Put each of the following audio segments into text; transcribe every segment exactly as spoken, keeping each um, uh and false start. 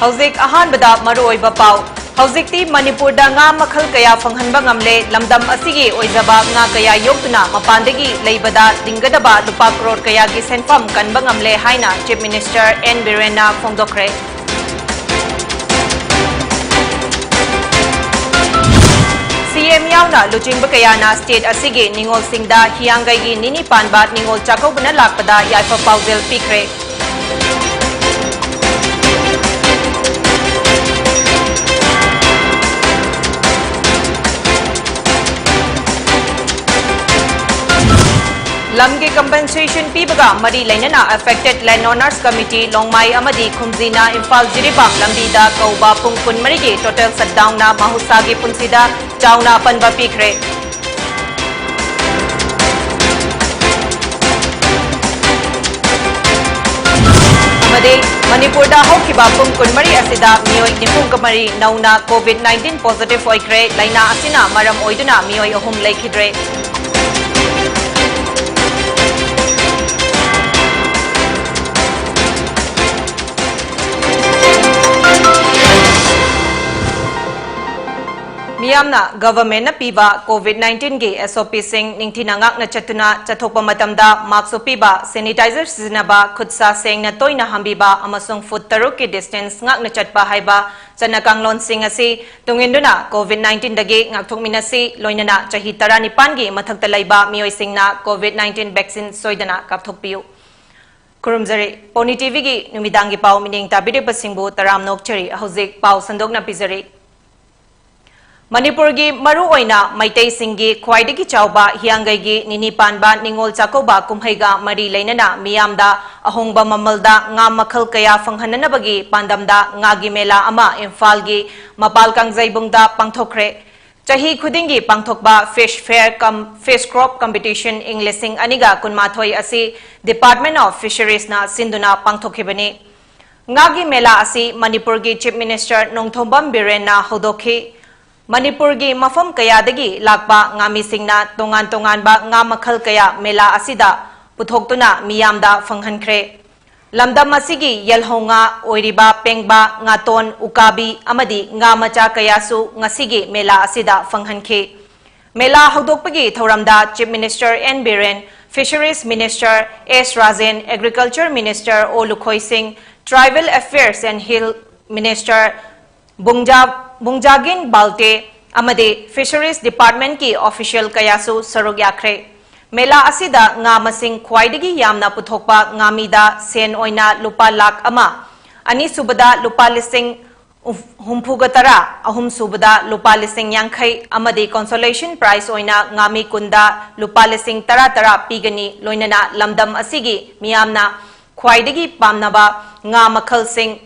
ꯍꯧꯖꯤꯛ ꯑꯍꯥꯟꯕꯗ ꯃꯔꯨꯑꯣꯏꯕ ꯄꯥꯎ꯫ ꯍꯧꯖꯤꯛꯇꯤ ꯃꯅꯤꯄꯨꯔꯗ ꯉꯥ ꯃꯈꯜ ꯀꯌꯥ ꯐꯪꯍꯟꯕ ꯉꯝꯂꯦ꯫ ꯂꯝꯗꯝ ꯑꯁꯤꯒꯤ ꯑꯣꯏꯖꯕ ꯉꯥ ꯀꯌꯥ ꯌꯣꯛꯇꯨꯅ ꯃꯄꯥꯟꯗꯒꯤ ꯂꯩꯕꯗ ꯇꯤꯡꯒꯗꯕ ꯂꯨꯄꯥ ꯀ꯭ꯔꯣꯔ ꯀꯌꯥꯒꯤ ꯁꯦꯟꯐꯝ ꯀꯟꯕ ꯉꯝꯂꯦ ꯍꯥꯏꯅ Chief Minister N ꯕꯤꯔꯦꯟꯅ ꯐꯣꯡꯗꯣꯛꯈ꯭ꯔꯦ꯫ ꯁꯤ ꯑꯦꯝ ꯌꯥꯎꯅ ꯂꯨꯆꯤꯡꯕ ꯀꯌꯥꯅ state ꯑꯁꯤꯒꯤ ꯅꯤꯉꯣꯜꯁꯤꯡꯗ ꯍꯤꯌꯥꯡꯒꯩꯒꯤ ꯅꯤꯅꯤ ꯄꯥꯟꯕ ꯅꯤꯉꯣꯜ ꯆꯥꯛꯀꯧꯕꯅ ꯂꯥꯛꯄꯗ ꯌꯥꯏꯐ ꯄꯥꯎꯖꯦꯜ ꯄꯤꯈ꯭ꯔꯦ꯫ ꯂꯝꯒꯤ compensation ꯄꯤꯕꯒ ꯃꯔꯤ ꯂꯩꯅꯅ affected land owners committee ꯂꯣꯡꯃꯥꯏ ꯑꯃꯗꯤ ꯈꯨꯝꯖꯤꯅ ꯏꯝꯐꯥꯜ ꯖꯤꯔꯤꯕꯥꯝ ꯂꯝꯕꯤꯗ ꯀꯧꯕ ꯄꯨꯡ ꯀꯨꯟꯃꯔꯤꯒꯤ total shutdownꯅ ꯃꯍꯧꯁꯥꯒꯤ ꯄꯨꯟꯁꯤꯗ ꯆꯥꯎꯅ ꯑꯄꯟꯕ ꯄꯤꯈ꯭ꯔꯦ꯫ ꯑꯃꯗꯤ ꯃꯅꯤꯄꯨꯔꯗ ꯍꯧꯈꯤꯕ ꯄꯨꯡ ꯀꯨꯟꯃꯔꯤ ꯑꯁꯤꯗ ꯃꯤꯑꯣꯏ ꯅꯤꯐꯨꯒ ꯃꯔꯤ ꯅꯧꯅ COVID nineteen positive ꯑꯣꯏꯈ꯭ꯔꯦ꯫ ꯂꯥꯏꯅꯥ ꯑꯁꯤꯅ ꯃꯔꯝ ꯑꯣꯏꯗꯨꯅ ꯃꯤꯑꯣꯏ ꯑꯍꯨꯝ ꯂꯩꯈꯤꯗ꯭ꯔꯦ꯫ ꯃꯤꯌꯥꯝꯅ governmentꯅ ꯄꯤꯕ COVID nineteenꯒꯤ SOPꯁꯤꯡ ꯅꯤꯡꯊꯤꯅ ꯉꯥꯛꯅ ꯆꯠꯇꯨꯅ ꯆꯠꯊꯣꯛꯄ ꯃꯇꯝꯗ mask ꯎꯞꯄꯤꯕ, sanitizer ꯁꯤꯖꯤꯟꯅꯕ, ꯈꯨꯠ ꯁꯥ ꯁꯦꯡꯅ ꯇꯣꯏꯅ ꯍꯥꯝꯕꯤꯕ ꯑꯃꯁꯨꯡ foot ꯇꯔꯨꯛꯀꯤ distance ꯉꯥꯛꯅ ꯆꯠꯄ ꯍꯥꯏꯕ ꯆꯠꯅ ꯀꯥꯡꯂꯣꯟꯁꯤꯡ ꯑꯁꯤ ꯇꯨꯡꯏꯟꯗꯨꯅ COVID nineteenꯗꯒꯤ ꯉꯥꯛꯊꯣꯛꯃꯤꯟꯅꯁꯤ꯫ ꯂꯣꯏꯅꯅ ꯆꯍꯤ ꯇꯔꯥꯅꯤꯄꯥꯟꯒꯤ ꯃꯊꯛꯇ ꯂꯩꯕ ꯃꯤꯑꯣꯏꯁꯤꯡꯅ COVID nineteen vaccine ꯁꯣꯏꯗꯅ ꯀꯥꯞꯊꯣꯛꯄꯤꯌꯨ꯫ ꯈꯨꯔꯨꯝꯖꯔꯤ꯫ ꯄꯣꯅꯤ TVꯒꯤ ꯅꯨꯃꯤꯗꯥꯡꯒꯤ ꯄꯥꯎ ꯃꯤꯠꯌꯦꯡ ꯇꯥꯕꯤꯔꯤꯕꯁꯤꯡꯕꯨ ꯇꯔꯥꯝꯅ ꯑꯣꯛꯆꯔꯤ꯫ ꯍꯧꯖꯤꯛ ꯄꯥꯎ ꯁꯟꯗꯣꯛꯅ ꯄꯤꯖꯔꯤ꯫ ꯃꯅꯤꯄꯨꯔꯒꯤ ꯃꯔꯨꯑꯣꯏꯅ ꯃꯩꯇꯩꯁꯤꯡꯒꯤ ꯈ꯭ꯋꯥꯏꯗꯒꯤ ꯆꯥꯎꯕ ꯍꯤꯌꯥꯡꯒꯩꯒꯤ ꯅꯤꯅꯤ ꯄꯥꯟꯕ ꯅꯤꯉꯣꯜ ꯆꯥꯛꯀꯧꯕ ꯀꯨꯝꯍꯩꯒ ꯃꯔꯤ ꯂꯩꯅꯅ ꯃꯤꯌꯥꯝꯗ ꯑꯍꯣꯡꯕ ꯃꯃꯜꯗ ꯉꯥ ꯃꯈꯜ ꯀꯌꯥ ꯐꯪꯍꯟꯅꯅꯕꯒꯤ ꯄꯥꯟꯗꯝꯗ ꯉꯥꯒꯤ ꯃꯦꯂꯥ ꯑꯃ ꯏꯝꯐꯥꯜꯒꯤ ꯃꯄꯥꯜ ꯀꯥꯡꯖꯩꯕꯨꯡꯗ ꯄꯥꯡꯊꯣꯛꯈ꯭ꯔꯦ꯫ ꯆꯍꯤ ꯈꯨꯗꯤꯡꯒꯤ ꯄꯥꯡꯊꯣꯛꯄ fish fair cum fish crop competition ꯏꯪ ꯂꯤꯁꯤꯡ ꯑꯅꯤꯒ ꯀꯨꯟꯃꯥꯊꯣꯏ ꯑꯁꯤ Department of Fisheriesꯅ ꯁꯤꯟꯗꯨꯅ ꯄꯥꯡꯊꯣꯛꯈꯤꯕꯅꯤ꯫ ꯉꯥꯒꯤ ꯃꯦꯂꯥ ꯑꯁꯤ ꯃꯅꯤꯄꯨꯔꯒꯤ Chief Minister ꯅꯣꯡꯊꯣꯝꯕꯝ ꯕꯤꯔꯦꯟꯅ ꯍꯧꯗꯣꯛꯈꯤ꯫ ꯃꯅꯤꯄꯨꯔꯒꯤ ꯃꯐꯝ ꯀꯌꯥꯗꯒꯤ ꯂꯥꯛꯄ ꯉꯥꯃꯤꯁꯤꯡꯅ ꯇꯣꯉꯥꯟ ꯇꯣꯉꯥꯟꯕ ꯉꯥ ꯃꯈꯜ ꯀꯌꯥ ꯃꯦꯂꯥ ꯑꯁꯤꯗ ꯄꯨꯊꯣꯛꯇꯨꯅ ꯃꯤꯌꯥꯝꯗ ꯐꯪꯍꯟꯈ꯭ꯔꯦ꯫ ꯂꯝꯗꯝ ꯑꯁꯤꯒꯤ ꯌꯦꯜꯍꯧ ꯉꯥ ꯑꯣꯏꯔꯤꯕ ꯄꯦꯡꯕꯥ, ꯉꯥꯇꯣꯟ, ꯎꯀꯥꯕꯤ ꯑꯃꯗꯤ ꯉꯥ ꯃꯆꯥ ꯀꯌꯥꯁꯨ ꯉꯁꯤꯒꯤ ꯃꯦꯂꯥ ꯑꯁꯤꯗ ꯐꯪꯍꯟꯈꯤ꯫ ꯃꯦꯂꯥ ꯍꯧꯗꯣꯛꯄꯒꯤ ꯊꯧꯔꯝꯗ Chief Minister N Biren, Fisheries Minister S Rajen, Agriculture Minister O Lukhoi ꯁꯤꯡ, Tribal Affairs and Hill Minister ꯕꯨꯡꯖꯥ-, ꯕꯨꯡꯖꯥꯒꯤꯟ Valte ꯑꯃꯗꯤ Fisheries Department ꯀꯤ official ꯀꯌꯥꯁꯨ ꯁꯔꯨꯛ ꯌꯥꯈ꯭ꯔꯦ꯫ ꯃꯦꯂꯥ ꯑꯁꯤꯗ ꯉꯥ ꯃꯁꯤꯡ ꯈ꯭ꯋꯥꯏꯗꯒꯤ ꯌꯥꯝꯅ ꯄꯨꯊꯣꯛꯄ ꯉꯥꯃꯤꯗ ꯁꯦꯟ ꯑꯣꯏꯅ ꯂꯨꯄꯥ ꯂꯥꯈ ꯑꯃ, ꯑꯅꯤꯁꯨꯕꯗ ꯂꯨꯄꯥ ꯂꯤꯁꯤꯡ ꯍꯨꯝꯐꯨꯒ ꯇꯔꯥ, ꯑꯍꯨꯝꯁꯨꯕꯗ ꯂꯨꯄꯥ ꯂꯤꯁꯤꯡ ꯌꯥꯡꯈꯩ ꯑꯃꯗꯤ consolation prize ꯑꯣꯏꯅ ꯉꯥꯃꯤ ꯀꯨꯟꯗ ꯂꯨꯄꯥ ꯂꯤꯁꯤꯡ ꯇꯔꯥ ꯇꯔꯥ ꯄꯤꯒꯅꯤ꯫ ꯂꯣꯏꯅꯅ ꯂꯝꯗꯝ ꯑꯁꯤꯒꯤ ꯃꯤꯌꯥꯝꯅ ꯈ꯭ꯋꯥꯏꯗꯒꯤ ꯄꯥꯝꯅꯕ ꯉꯥ ꯃꯈꯜꯁꯤꯡ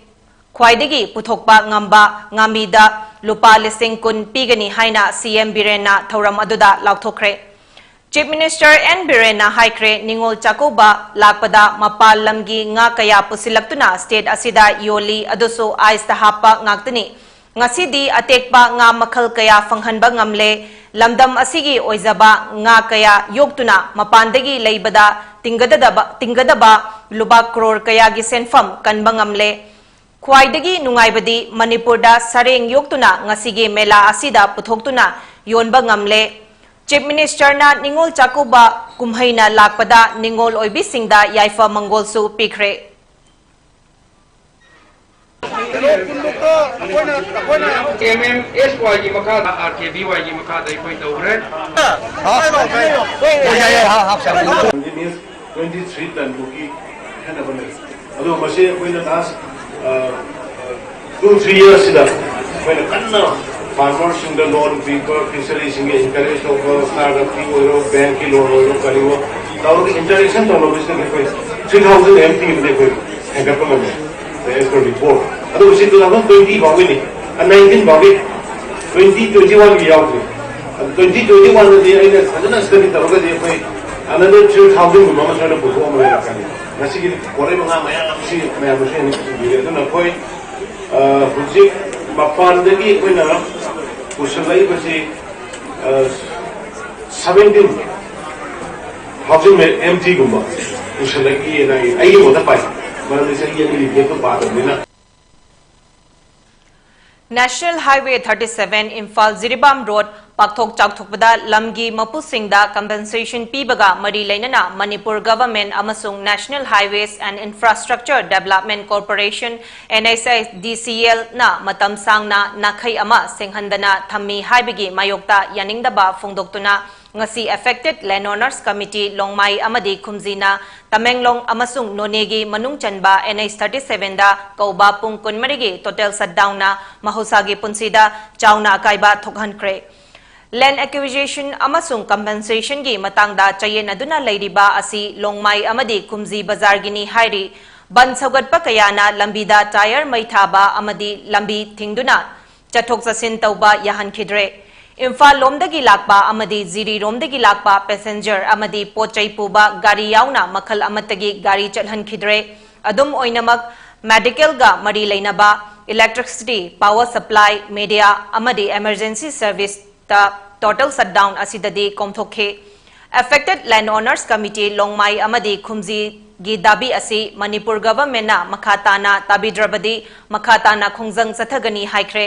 ꯈ꯭ꯋꯥꯏꯗꯒꯤ ꯄꯨꯊꯣꯛꯄ ꯉꯝꯕ ꯉꯥꯃꯤꯗ ꯂꯨꯄꯥ ꯂꯤꯁꯤꯡ ꯀꯨꯟ ꯄꯤꯒꯅꯤ ꯍꯥꯏꯅ C M ꯕꯤꯔꯦꯟꯅ ꯊꯧꯔꯝ ꯑꯗꯨꯗ ꯂꯥꯎꯊꯣꯛꯈ꯭ꯔꯦ꯫ Chief Minister N ꯕꯤꯔꯦꯟꯅ ꯍꯥꯏꯈ꯭ꯔꯦ, ꯅꯤꯉꯣꯜ ꯆꯥꯛꯀꯧꯕ ꯂꯥꯛꯄꯗ ꯃꯄꯥꯟ ꯂꯝꯒꯤ ꯉꯥ ꯀꯌꯥ ꯄꯨꯁꯤꯜꯂꯛꯇꯨꯅ state ꯑꯁꯤꯗ ꯌꯣꯜꯂꯤ, ꯑꯗꯨꯁꯨ ice ꯇ ꯍꯥꯞꯄ ꯉꯥꯛꯇꯅꯤ꯫ ꯉꯁꯤꯗꯤ ꯑꯇꯦꯛꯄ ꯉꯥ ꯃꯈꯜ ꯀꯌꯥ ꯐꯪꯍꯟꯕ ꯉꯝꯂꯦ꯫ ꯂꯝꯗꯝ ꯑꯁꯤꯒꯤ ꯑꯣꯏꯖꯕ ꯉꯥ ꯀꯌꯥ ꯌꯣꯛꯇꯨꯅ ꯃꯄꯥꯟꯗꯒꯤ ꯂꯩꯕꯗ ꯇꯤꯡꯒꯗꯗꯕ, ꯇꯤꯡꯒꯗꯕ ꯂꯨꯄꯥ ꯀ꯭ꯔꯣꯔ ꯀꯌꯥꯒꯤ ꯁꯦꯟꯐꯝ ꯀꯟꯕ ꯉꯝꯂꯦ꯫ ꯈ꯭ꯋꯥꯏꯗꯒꯤ ꯅꯨꯡꯉꯥꯏꯕꯗꯤ ꯃꯅꯤꯄꯨꯔꯗ ꯁꯔꯦꯡ ꯌꯣꯛꯇꯨꯅ ꯉꯁꯤꯒꯤ ꯃꯦꯂꯥ ꯑꯁꯤꯗ ꯄꯨꯊꯣꯛꯇꯨꯅ ꯌꯣꯟꯕ ꯉꯝꯂꯦ꯫ Chief Minister ꯅ ꯅꯤꯉꯣꯜ ꯆꯥꯛꯀꯧꯕ ꯀꯨꯝꯍꯩꯅ ꯂꯥꯛꯄꯗ ꯅꯤꯉꯣꯜ ꯑꯣꯏꯕꯤꯁꯤꯡꯗ ꯌꯥꯏꯐ ꯃꯪꯒꯣꯜꯁꯨ ꯄꯤꯈ꯭ꯔꯦ꯫ ꯑꯦꯝ ꯑꯦꯝ ꯑꯦꯁ ꯋꯥꯏꯒꯤ ꯃꯈꯥꯗ, ꯑꯥꯔ ꯀꯦ ꯚꯤ ꯋꯥꯏꯒꯤ ꯃꯈꯥꯗ ꯑꯩꯈꯣꯏ ꯇꯧꯈ꯭ꯔꯦ꯫ Twenty three ton ꯃꯨꯛꯀꯤ ꯈꯦꯠꯅꯕ ꯂꯩ꯫ ꯑꯗꯣ ꯃꯁꯤ ꯑꯩꯈꯣꯏꯅ last two three years ꯁꯤꯗ ꯑꯩꯈꯣꯏꯅ ꯀꯟꯅ farmer ꯁꯤꯡꯗ loan ꯄꯤꯕ, fishery ꯁꯤꯡꯒꯤ encourage ꯇꯧꯕ, startup ꯀꯤ ꯑꯣꯏꯔꯣ, bank ꯀꯤ loan ꯑꯣꯏꯔꯣ, ꯀꯔꯤ ꯑꯣꯏꯔꯣ, ꯇꯧꯔꯒ interaction ꯇꯧꯅꯕꯁꯤꯗꯒꯤ ꯑꯩꯈꯣꯏ three thousand M T ꯕꯨꯗꯤ ꯑꯩꯈꯣꯏ ꯍꯦꯟꯒꯠꯄ ꯉꯝꯃꯦ꯫ As per report꯫ ꯑꯗꯨꯒ ꯁꯤ two thousand twenty ꯐꯥꯎꯒꯤꯅꯤ, nineteen ꯐꯥꯎꯒꯤ, twenty twenty one ꯒꯤ ꯌꯥꯎꯗ꯭ꯔꯤ꯫ ꯑꯗꯨ twenty twenty one ꯗꯗꯤ ꯑꯩꯅ ꯐꯖꯅ study ꯇꯧꯔꯒꯗꯤ ꯑꯩꯈꯣꯏ another three thousand ꯒꯨꯝꯕ ꯑꯃ ꯁꯣꯏꯗꯅ ꯄꯨꯊꯣꯛꯑꯝꯕ ꯌꯥꯔꯛꯀꯅꯤ꯫ ꯉꯁꯤꯒꯤ ꯄꯣꯔꯛꯏꯕ ꯉꯥ ꯃꯌꯥꯝꯁꯤ ꯃꯌꯥꯝꯅꯁꯨ ꯍꯦꯟꯅ ꯎꯕꯤꯔꯦ꯫ ꯑꯗꯨꯅ ꯑꯩꯈꯣꯏ, ꯑ, ꯍꯧꯖꯤꯛ ꯃꯄꯥꯟꯗꯒꯤ ꯑꯩꯈꯣꯏꯅ ꯄꯨꯁꯤꯜꯂꯛꯏꯕꯁꯤ, ꯑ, seventeen thousand M T ꯒꯨꯝꯕ ꯄꯨꯁꯤꯜꯂꯛꯏꯅ ꯑꯩ, ꯑꯩꯒꯤ ꯃꯣꯠꯇ ꯄꯥꯏ꯫ ꯃꯔꯝꯗꯤ ꯆꯍꯤ ꯑꯅꯤ ꯕ꯭ꯔꯦꯛꯇꯣ ꯄꯥꯗꯕꯅꯤꯅ꯫ National Highway thirty seven Imphal Jiribam Road ꯄꯥꯛꯊꯣꯛ ꯆꯥꯎꯊꯣꯛꯄꯗ ꯂꯝꯒꯤ ꯃꯄꯨꯁꯤꯡꯗ compensation ꯄꯤꯕꯒ ꯃꯔꯤ ꯂꯩꯅꯅ Manipur Government ꯑꯃꯁꯨꯡ National Highways and Infrastructure Development Corporation, N H I D C L ꯅ ꯃꯇꯝ ꯁꯥꯡꯅ ꯅꯥꯈꯩ ꯑꯃ ꯁꯦꯡꯍꯟꯗꯅ ꯊꯝꯃꯤ ꯍꯥꯏꯕꯒꯤ ꯃꯥꯌꯣꯛꯇ ꯌꯥꯅꯤꯡꯗꯕ ꯐꯣꯡꯗꯣꯛꯇꯨꯅ ꯉꯁꯤ Affected Landowners Committee ꯂꯣꯡꯃꯥꯏ ꯑꯃꯗꯤ ꯈꯨꯝꯖꯤꯅ ꯇꯃꯦꯡꯂꯣꯡ ꯑꯃꯁꯨꯡ ꯅꯣꯅꯦꯒꯤ ꯃꯅꯨꯡ ꯆꯟꯕ N H thirty seven ꯗ ꯀꯧꯕ ꯄꯨꯡ ꯀꯨꯟꯃꯔꯤꯒꯤ total shutdown ꯅ ꯃꯍꯧꯁꯥꯒꯤ ꯄꯨꯟꯁꯤꯗ ꯆꯥꯎꯅ ꯑꯀꯥꯏꯕ ꯊꯣꯛꯍꯟꯈ꯭ꯔꯦ꯫ Land acquisition ꯑꯃꯁꯨꯡ compensation ꯒꯤ ꯃꯇꯥꯡꯗ ꯆꯌꯦꯠꯅꯗꯨꯅ ꯂꯩꯔꯤꯕ ꯑꯁꯤ ꯂꯣꯡꯃꯥꯏ ꯑꯃꯗꯤ ꯈꯨꯝꯖꯤ ꯕꯖꯥꯔꯒꯤꯅꯤ ꯍꯥꯏꯔꯤ꯫ ꯕꯟ ꯁꯧꯒꯠꯄ ꯀꯌꯥꯅ ꯂꯝꯕꯤꯗ tyre ꯃꯩ ꯊꯥꯕ ꯑꯃꯗꯤ ꯂꯝꯕꯤ ꯊꯤꯡꯗꯨꯅ ꯆꯠꯊꯣꯛ ꯆꯠꯁꯤꯟ ꯇꯧꯕ ꯌꯥꯍꯟꯈꯤꯗ꯭ꯔꯦ꯫ ꯏꯝꯐꯥꯜ ꯂꯣꯝꯗꯒꯤ ꯂꯥꯛꯄ ꯑꯃꯗꯤ ꯖꯤꯔꯤꯔꯣꯝꯗꯒꯤ ꯂꯥꯛꯄ passenger ꯑꯃꯗꯤ ꯄꯣꯠ ꯆꯩ ꯄꯨꯕ ꯒꯥꯔꯤ ꯌꯥꯎꯅ ꯃꯈꯜ ꯑꯃꯠꯇꯒꯤ ꯒꯥꯔꯤ ꯆꯠꯍꯟꯈꯤꯗ꯭ꯔꯦ꯫ ꯑꯗꯨꯝ ꯑꯣꯏꯅꯃꯛ, medical ꯒ ꯃꯔꯤ ꯂꯩꯅꯕ electricity, power supply, media ꯑꯃꯗꯤ emergency service ꯇ total shutdown ꯑꯁꯤꯗꯗꯤ ꯀꯣꯝꯊꯣꯛꯈꯤ꯫ Affected Landowners Committee ꯂꯣꯡꯃꯥꯏ ꯑꯃꯗꯤ ꯈꯨꯝꯖꯤꯒꯤ ꯗꯥꯕꯤ ꯑꯁꯤ ꯃꯅꯤꯄꯨꯔ government ꯅ ꯃꯈꯥ ꯇꯥꯅ ꯇꯥꯕꯤꯗ꯭ꯔꯕꯗꯤ ꯃꯈꯥ ꯇꯥꯅ ꯈꯣꯡꯖꯪ ꯆꯠꯊꯒꯅꯤ ꯍꯥꯏꯈ꯭ꯔꯦ꯫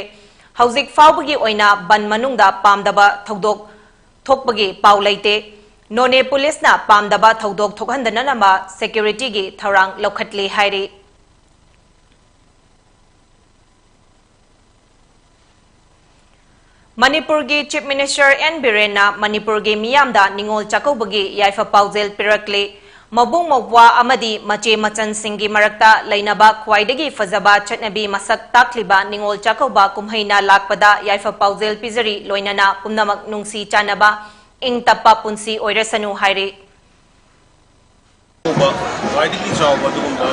ꯍꯧꯖꯤꯛ ꯐꯥꯎꯕꯒꯤ ꯑꯣꯏꯅ ꯕꯟ ꯃꯅꯨꯡꯗ ꯄꯥꯝꯗꯕ ꯊꯧꯗꯣꯛ ꯊꯣꯛꯄꯒꯤ ꯄꯥꯎ ꯂꯩꯇꯦ꯫ ꯅꯣꯅꯦ ꯄꯨꯂꯤꯁꯅ ꯄꯥꯝꯗꯕ ꯊꯧꯗꯣꯛ ꯊꯣꯛꯍꯟꯗꯅꯅꯕ security ꯒꯤ ꯊꯧꯔꯥꯡ ꯂꯧꯈꯠꯂꯤ ꯍꯥꯏꯔꯤ꯫ ꯃꯅꯤꯄꯨꯔꯒꯤ Chief Minister N ꯕꯤꯔꯦꯟꯅ ꯃꯅꯤꯄꯨꯔꯒꯤ ꯃꯤꯌꯥꯝꯗ ꯅꯤꯉꯣꯜ ꯆꯥꯛꯀꯧꯕꯒꯤ ꯌꯥꯏꯐ ꯄꯥꯎꯖꯦꯜ ꯄꯤꯔꯛꯂꯤ꯫ ꯃꯕꯨꯡ ꯃꯧꯄ꯭ꯋꯥ ꯑꯃꯗꯤ ꯃꯆꯦ ꯃꯆꯟꯁꯤꯡꯒꯤ ꯃꯔꯛꯇ ꯂꯩꯅꯕ ꯈ꯭ꯋꯥꯏꯗꯒꯤ ꯐꯖꯕ ꯆꯠꯅꯕꯤ ꯃꯁꯛ ꯇꯥꯛꯂꯤꯕ ꯅꯤꯉꯣꯜ ꯆꯥꯛꯀꯧꯕ ꯀꯨꯝꯍꯩꯅ ꯂꯥꯛꯄꯗ ꯌꯥꯏꯐ ꯄꯥꯎꯖꯦꯜ ꯄꯤꯖꯔꯤ, ꯂꯣꯏꯅꯅ ꯄꯨꯝꯅꯃꯛ ꯅꯨꯡꯁꯤ ꯆꯥꯟꯅꯕ, ꯏꯪ ꯇꯞꯄ ꯄꯨꯟꯁꯤ ꯑꯣꯏꯔꯁꯅꯨ ꯍꯥꯏꯔꯤ꯫ ꯈ꯭ꯋꯥꯏꯗꯒꯤ ꯆꯥꯎꯕ ꯑꯗꯨꯒꯨꯝꯕ,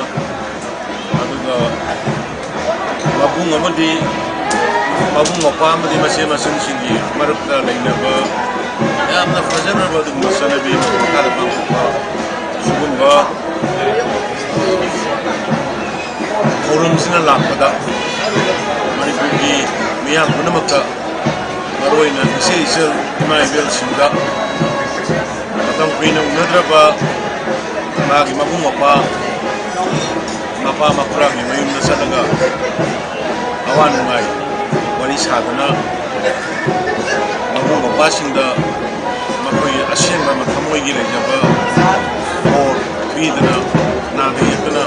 ꯑꯗꯨꯒ ꯃꯕꯨꯡ ꯑꯃꯗꯤ ꯃꯕꯨꯡ ꯃꯧꯄ꯭ꯋꯥ ꯑꯃꯗꯤ ꯃꯆꯦ ꯃꯆꯟꯁꯤꯡꯒꯤ ꯃꯔꯛꯇ ꯂꯩꯅꯕ ꯌꯥꯝꯅ ꯐꯖꯈ꯭ꯔꯕ ꯑꯗꯨꯒꯨꯝꯕ ꯆꯠꯅꯕꯤ ꯃꯈꯥꯗ ꯄꯥꯡꯊꯣꯛꯄ ꯁꯤꯒꯨꯝꯕ ꯊꯧꯔꯝꯁꯤꯅ ꯂꯥꯛꯄꯗ ꯃꯅꯤꯄꯨꯔꯒꯤ ꯃꯤꯌꯥꯝ ꯄꯨꯝꯅꯃꯛꯇ, ꯃꯔꯨꯑꯣꯏꯅ ꯏꯆꯦ ꯏꯆꯜ ꯏꯃꯥ ꯏꯕꯦꯜꯁꯤꯡꯗ, ꯃꯇꯝ ꯀꯨꯏꯅ ꯎꯅꯗ꯭ꯔꯕ ꯃꯥꯒꯤ ꯃꯕꯨꯡ ꯃꯧꯄ꯭ꯋꯥ ꯃꯄꯥ ꯃꯄꯨꯔꯥꯒꯤ ꯃꯌꯨꯝꯗ ꯆꯠꯂꯒ ꯑꯋꯥ ꯅꯨꯡꯉꯥꯏ ꯋꯥꯔꯤ ꯁꯥꯗꯨꯅ, ꯃꯕꯨꯡ ꯃꯧꯄ꯭ꯋꯥꯁꯤꯡꯗ ꯃꯈꯣꯏ ꯑꯁꯦꯡꯕ ꯊꯃꯣꯏꯒꯤ ꯂꯩꯖꯕ ꯕꯣꯔ ꯄꯤꯗꯨꯅ, ꯅꯥꯗ ꯌꯦꯛꯇꯅ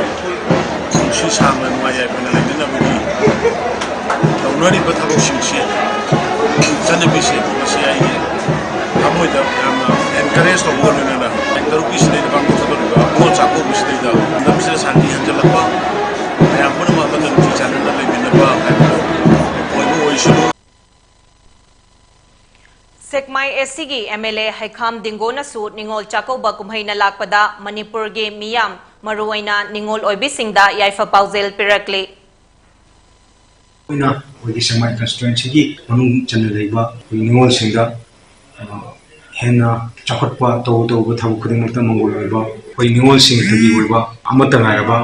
ꯄꯨꯟꯁꯤ ꯁꯥꯡꯅ ꯅꯨꯡꯉꯥꯏ ꯌꯥꯏꯐꯅ ꯂꯩꯅꯅꯕꯒꯤ ꯇꯧꯅꯔꯤꯕ ꯊꯕꯛꯁꯤꯡꯁꯤ, ꯆꯠꯅꯕꯤꯁꯦ, ꯃꯁꯤ ꯑꯩꯒꯤ ꯊꯃꯣꯏꯗ ꯌꯥꯝꯅ encourage ꯇꯧꯕꯒ ꯂꯣꯏꯅꯅ, ꯇꯥꯡ ꯇꯔꯨꯛꯀꯤ ꯁꯤꯗꯩꯗ ꯄꯥꯡꯊꯣꯛꯀꯗꯧꯔꯤꯕ ꯅꯤꯉꯣꯜ ꯆꯥꯛꯀꯧꯕꯁꯤꯗꯩꯗ ꯂꯝꯗꯝꯁꯤꯗ ꯁꯥꯟꯇꯤ ꯍꯟꯖꯤꯜꯂꯛꯄ, ꯃꯌꯥꯝ ꯄꯨꯝꯅꯃꯛ ꯑꯃꯠꯇ ꯅꯨꯡꯁꯤ ꯆꯥꯟꯅꯅ ꯂꯩꯃꯤꯟꯅꯕ ꯍꯥꯏꯕꯗꯨ ꯑꯣꯏꯕ ꯑꯣꯏꯁꯅꯨ꯫ ꯁꯦꯛꯃꯥꯏ ꯑꯦꯁ ꯁꯤꯒꯤ M L A ꯍꯩꯈꯥꯝ ꯗꯤꯡꯒꯣꯅꯁꯨ Ningol Chakkouba ꯀꯨꯝꯍꯩꯅ ꯂꯥꯛꯄꯗ ꯃꯅꯤꯄꯨꯔꯒꯤ ꯃꯤꯌꯥꯝ, ꯃꯔꯨꯑꯣꯏꯅ ꯅꯤꯉꯣꯜ ꯑꯣꯏꯕꯤꯁꯤꯡꯗ ꯌꯥꯏꯐ ꯄꯥꯎꯖꯦꯜ ꯄꯤꯔꯛꯂꯤ꯫ ꯑꯩꯈꯣꯏꯅ ꯑꯩꯈꯣꯏꯒꯤ ꯁꯦꯛꯃꯥꯏ constituencyꯒꯤ ꯃꯅꯨꯡ ꯆꯟꯅ ꯂꯩꯕ ꯑꯩꯈꯣꯏ ꯅꯤꯉꯣꯜꯁꯤꯡꯗ, ꯑ, ꯍꯦꯟꯅ ꯆꯥꯎꯈꯠꯄ, ꯇꯧ ꯇꯧꯕ ꯊꯕꯛ ꯈꯨꯗꯤꯡꯃꯛꯇ ꯃꯪꯒꯣꯜ ꯑꯣꯏꯕ, ꯑꯩꯈꯣꯏ ꯅꯤꯉꯣꯜꯁꯤꯡꯒꯤ ꯑꯣꯏꯕ ꯑꯃꯠꯇ ꯉꯥꯏꯔꯕ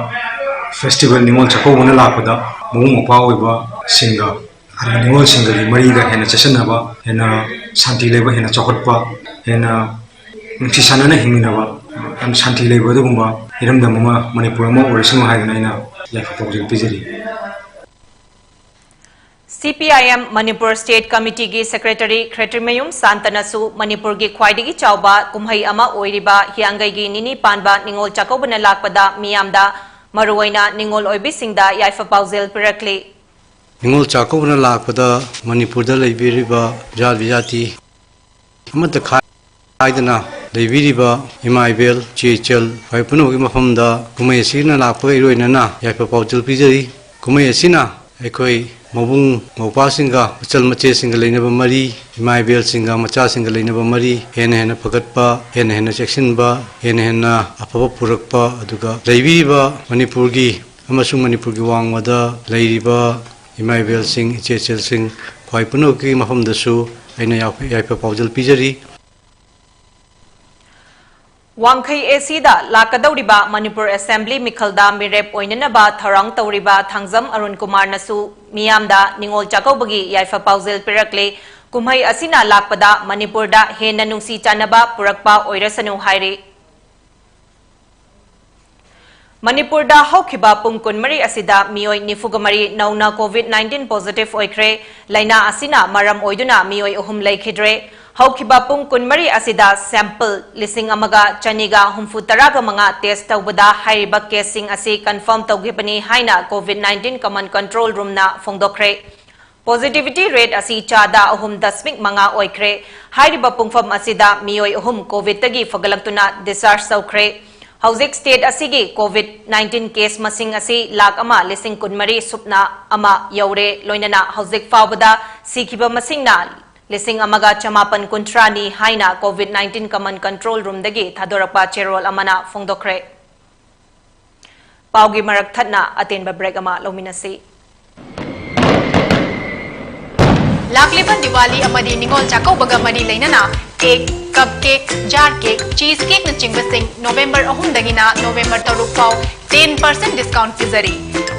festival ꯅꯤꯉꯣꯜ ꯆꯥꯛꯀꯧꯕꯅ ꯂꯥꯛꯄꯗ ꯃꯕꯨꯡ ꯃꯧꯄ꯭ꯋꯥ ꯑꯣꯏꯕꯁꯤꯡꯒ, ꯑꯗꯨꯒ ꯅꯤꯉꯣꯜꯁꯤꯡꯒꯒꯤ ꯃꯔꯤꯒ ꯍꯦꯟꯅ ꯆꯦꯠꯁꯤꯟꯅꯕ, ꯍꯦꯟꯅ ꯁꯥꯟꯇꯤ ꯂꯩꯕ, ꯍꯦꯟꯅ ꯆꯥꯎꯈꯠꯄ, ꯍꯦꯟꯅ ꯅꯨꯡꯁꯤ ꯆꯥꯟꯅꯅ ꯍꯤꯡꯃꯤꯟꯅꯕ, ꯌꯥꯝ ꯁꯥꯟꯇꯤ ꯂꯩꯕ ꯑꯗꯨꯒꯨꯝꯕ ꯏꯔꯝꯗꯝ ꯑꯃ ꯃꯅꯤꯄꯨꯔ ꯑꯃ ꯑꯣꯏꯔꯁꯅꯨ ꯍꯥꯏꯗꯅ ꯑꯩꯅ ꯌꯥꯏꯐ ꯄꯥꯎꯖꯦꯜ ꯄꯤꯖꯔꯤ꯫ C P I M Manipur state ꯀꯃꯤꯇꯤꯒꯤ ꯁꯦꯀ꯭ꯔꯦꯇꯔꯤ ꯈꯦꯇ꯭ꯔꯤꯃꯌꯨꯝ ꯁꯥꯟꯇꯅꯁꯨ ꯃꯅꯤꯄꯨꯔꯒꯤ ꯈ꯭ꯋꯥꯏꯗꯒꯤ ꯆꯥꯎꯕ ꯀꯨꯝꯍꯩ ꯑꯃ ꯑꯣꯏꯔꯤꯕ ꯍꯤꯌꯥꯡꯒꯩꯒꯤ ꯅꯤꯅꯤ ꯄꯥꯟꯕ ꯅꯤꯉꯣꯜ ꯆꯥꯛꯀꯧꯕꯅ ꯂꯥꯛꯄꯗ ꯃꯤꯌꯥꯝꯗ, ꯃꯔꯨꯑꯣꯏꯅ ꯅꯤꯉꯣꯜ ꯑꯣꯏꯕꯤꯁꯤꯡꯗ ꯌꯥꯏꯐ ꯄꯥꯎꯖꯦꯜ ꯄꯤꯔꯛꯂꯤ꯫ ꯅꯤꯉꯣꯜ ꯆꯥꯛꯀꯧꯕꯅ ꯂꯥꯛꯄꯗ ꯃꯅꯤꯄꯨꯔꯗ ꯂꯩꯕꯤꯔꯤꯕ ꯖꯥꯠ ꯕꯤꯖꯥꯇꯤ ꯑꯃꯠꯇ ꯈꯥꯏꯗꯅ ꯂꯩꯕꯤꯔꯤꯕ ꯏꯃꯥ ꯏꯕꯦꯜ, ꯏꯆꯦ ꯏꯆꯜ, ꯈ꯭ꯋꯥꯏ ꯄꯨꯝꯅꯃꯛꯀꯤ ꯃꯐꯝꯗ ꯀꯨꯝꯍꯩ ꯑꯁꯤꯅ ꯂꯥꯛꯄꯒ ꯏꯔꯣꯏꯅꯅ ꯌꯥꯏꯐ ꯄꯥꯎꯖꯦꯜ ꯄꯤꯖꯔꯤ꯫ ꯀꯨꯝꯍꯩ ꯑꯁꯤꯅ ꯑꯩꯈꯣꯏ ꯃꯕꯨꯡ ꯃꯧꯄ꯭ꯋꯥꯁꯤꯡꯒ, ꯃꯆꯜ ꯃꯆꯦꯁꯤꯡꯒ ꯂꯩꯅꯕ ꯃꯔꯤ, ꯏꯃꯥ ꯏꯕꯦꯜꯁꯤꯡꯒ ꯃꯆꯥꯁꯤꯡꯒ ꯂꯩꯅꯕ ꯃꯔꯤ ꯍꯦꯟꯅ ꯍꯦꯟꯅ ꯐꯒꯠꯄ, ꯍꯦꯟꯅ ꯍꯦꯟꯅ ꯆꯦꯛꯁꯤꯟꯕ, ꯍꯦꯟꯅ ꯍꯦꯟꯅ ꯑꯐꯕ ꯄꯨꯔꯛꯄ, ꯑꯗꯨꯒ ꯂꯩꯕꯤꯔꯤꯕ ꯃꯅꯤꯄꯨꯔꯒꯤ ꯑꯃꯁꯨꯡ ꯃꯅꯤꯄꯨꯔꯒꯤ ꯋꯥꯡꯃꯗ ꯂꯩꯔꯤꯕ ꯏꯃꯥ ꯏꯕꯦꯜꯁꯤꯡ, ꯏꯆꯦ ꯏꯆꯜꯁꯤꯡ, ꯈ꯭ꯋꯥꯏ ꯄꯨꯝꯅꯃꯛꯀꯤ ꯃꯐꯝꯗꯁꯨ ꯑꯩꯅ ꯌꯥꯏꯐ-, ꯌꯥꯏꯐ ꯄꯥꯎꯖꯦꯜ ꯄꯤꯖꯔꯤ꯫ ꯋꯥꯡꯈꯩ ꯑꯦ ꯁꯤꯗ ꯂꯥꯛꯀꯗꯧꯔꯤꯕ ꯃꯅꯤꯄꯨꯔ ꯑꯦꯁꯦꯝꯕ꯭ꯂꯤ ꯃꯤꯈꯜꯗ ꯃꯤꯔꯦꯞ ꯑꯣꯏꯅꯅꯕ ꯊꯧꯔꯥꯡ ꯇꯧꯔꯤꯕ ꯊꯥꯡꯖꯝ ꯑꯔꯨꯟ ꯀꯨꯃꯥꯔꯅꯁꯨ ꯃꯤꯌꯥꯝꯗ ꯅꯤꯉꯣꯜ ꯆꯥꯛꯀꯧꯕꯒꯤ ꯌꯥꯏꯐ ꯄꯥꯎꯖꯦꯜ ꯄꯤꯔꯛꯂꯦ꯫ ꯀꯨꯝꯍꯩ ꯑꯁꯤꯅ ꯂꯥꯛꯄꯗ ꯃꯅꯤꯄꯨꯔꯗ ꯍꯦꯟꯅ ꯅꯨꯡꯁꯤ ꯆꯥꯟꯅꯕ ꯄꯨꯔꯛꯄ ꯑꯣꯏꯔꯁꯅꯨ ꯍꯥꯏꯔꯤ꯫ ꯃꯅꯤꯄꯨꯔꯗ ꯍꯧꯈꯤꯕ ꯄꯨꯡ ꯀꯨꯟꯃꯔꯤ ꯑꯁꯤꯗ ꯃꯤꯑꯣꯏ ꯅꯤꯐꯨꯒ ꯃꯔꯤ ꯅꯧꯅ COVID nineteen positive ꯑꯣꯏꯈ꯭ꯔꯦ꯫ ꯂꯥꯏꯅꯥ ꯑꯁꯤꯅ ꯃꯔꯝ ꯑꯣꯏꯗꯨꯅ ꯃꯤꯑꯣꯏ ꯑꯍꯨꯝ ꯂꯩꯈꯤꯗ꯭ꯔꯦ꯫ ꯍꯧꯈꯤꯕ ꯄꯨꯡ ꯀꯨꯟꯃꯔꯤ ꯑꯁꯤꯗ sample ꯂꯤꯁꯤꯡ ꯑꯃꯒ ꯆꯅꯤꯒ ꯍꯨꯝꯐꯨ ꯇꯔꯥꯒ ꯃꯉꯥ test ꯇꯧꯕꯗ ꯍꯥꯏꯔꯤꯕ caseꯁꯤꯡ ꯑꯁꯤ confirm ꯇꯧꯈꯤꯕꯅꯤ ꯍꯥꯏꯅ COVID nineteen Command Control Roomꯅ ꯐꯣꯡꯗꯣꯛꯈ꯭ꯔꯦ꯫ Positivity rate ꯑꯁꯤ ꯆꯥꯗ ꯑꯍꯨꯝ ꯗꯁꯃꯤꯛ ꯃꯉꯥ ꯑꯣꯏꯈ꯭ꯔꯦ꯫ ꯍꯥꯏꯔꯤꯕ ꯄꯨꯡꯐꯝ ꯑꯁꯤꯗ ꯃꯤꯑꯣꯏ ꯑꯍꯨꯝ COVIDꯇꯒꯤ ꯐꯒꯠꯂꯛꯇꯨꯅ discharge ꯇꯧꯈ꯭ꯔꯦ꯫ ꯍꯧꯖꯤꯛ state ꯑꯁꯤꯒꯤ COVID nineteen case ꯃꯁꯤꯡ ꯑꯁꯤ ꯂꯥꯈ ꯑꯃ ꯂꯤꯁꯤꯡ ꯀꯨꯟꯃꯔꯤ ꯁꯨꯞꯅ ꯑꯃ ꯌꯧꯔꯦ꯫ ꯂꯣꯏꯅꯅ ꯍꯧꯖꯤꯛ ꯐꯥꯎꯕꯗ ꯁꯤꯈꯤꯕ ꯃꯁꯤꯡꯅ ꯂꯤꯁꯤꯡ ꯑꯃꯒ ꯆꯃꯥꯄꯟ ꯀꯨꯟꯊ꯭ꯔꯥꯅꯤ ꯍꯥꯏꯅ COVID nineteen Command Control Roomꯗꯒꯤ ꯊꯥꯗꯣꯔꯛꯄ ꯆꯦꯔꯣꯜ ꯑꯃꯅ ꯐꯣꯡꯗꯣꯛꯈ꯭ꯔꯦ꯫ ꯄꯥꯎꯒꯤ ꯃꯔꯛ ꯊꯠꯅ ꯑꯇꯦꯟꯕ break ꯑꯃ ꯂꯧꯃꯤꯟꯅꯁꯤ꯫ ꯂꯥꯛꯂꯤꯕ ꯗꯤꯋꯥꯂꯤ ꯑꯃꯗꯤ ꯅꯤꯉꯣꯜ ꯆꯥꯛꯀꯧꯕꯒ ꯃꯔꯤ ꯂꯩꯅꯅ cake, cup cake, jar cake, cheese cakeꯅꯆꯤꯡꯕꯁꯤꯡ November ꯑꯍꯨꯝꯗꯒꯤꯅ November ꯇꯔꯨꯛ ꯐꯥꯎ ten percent discount ꯄꯤꯖꯔꯤ꯫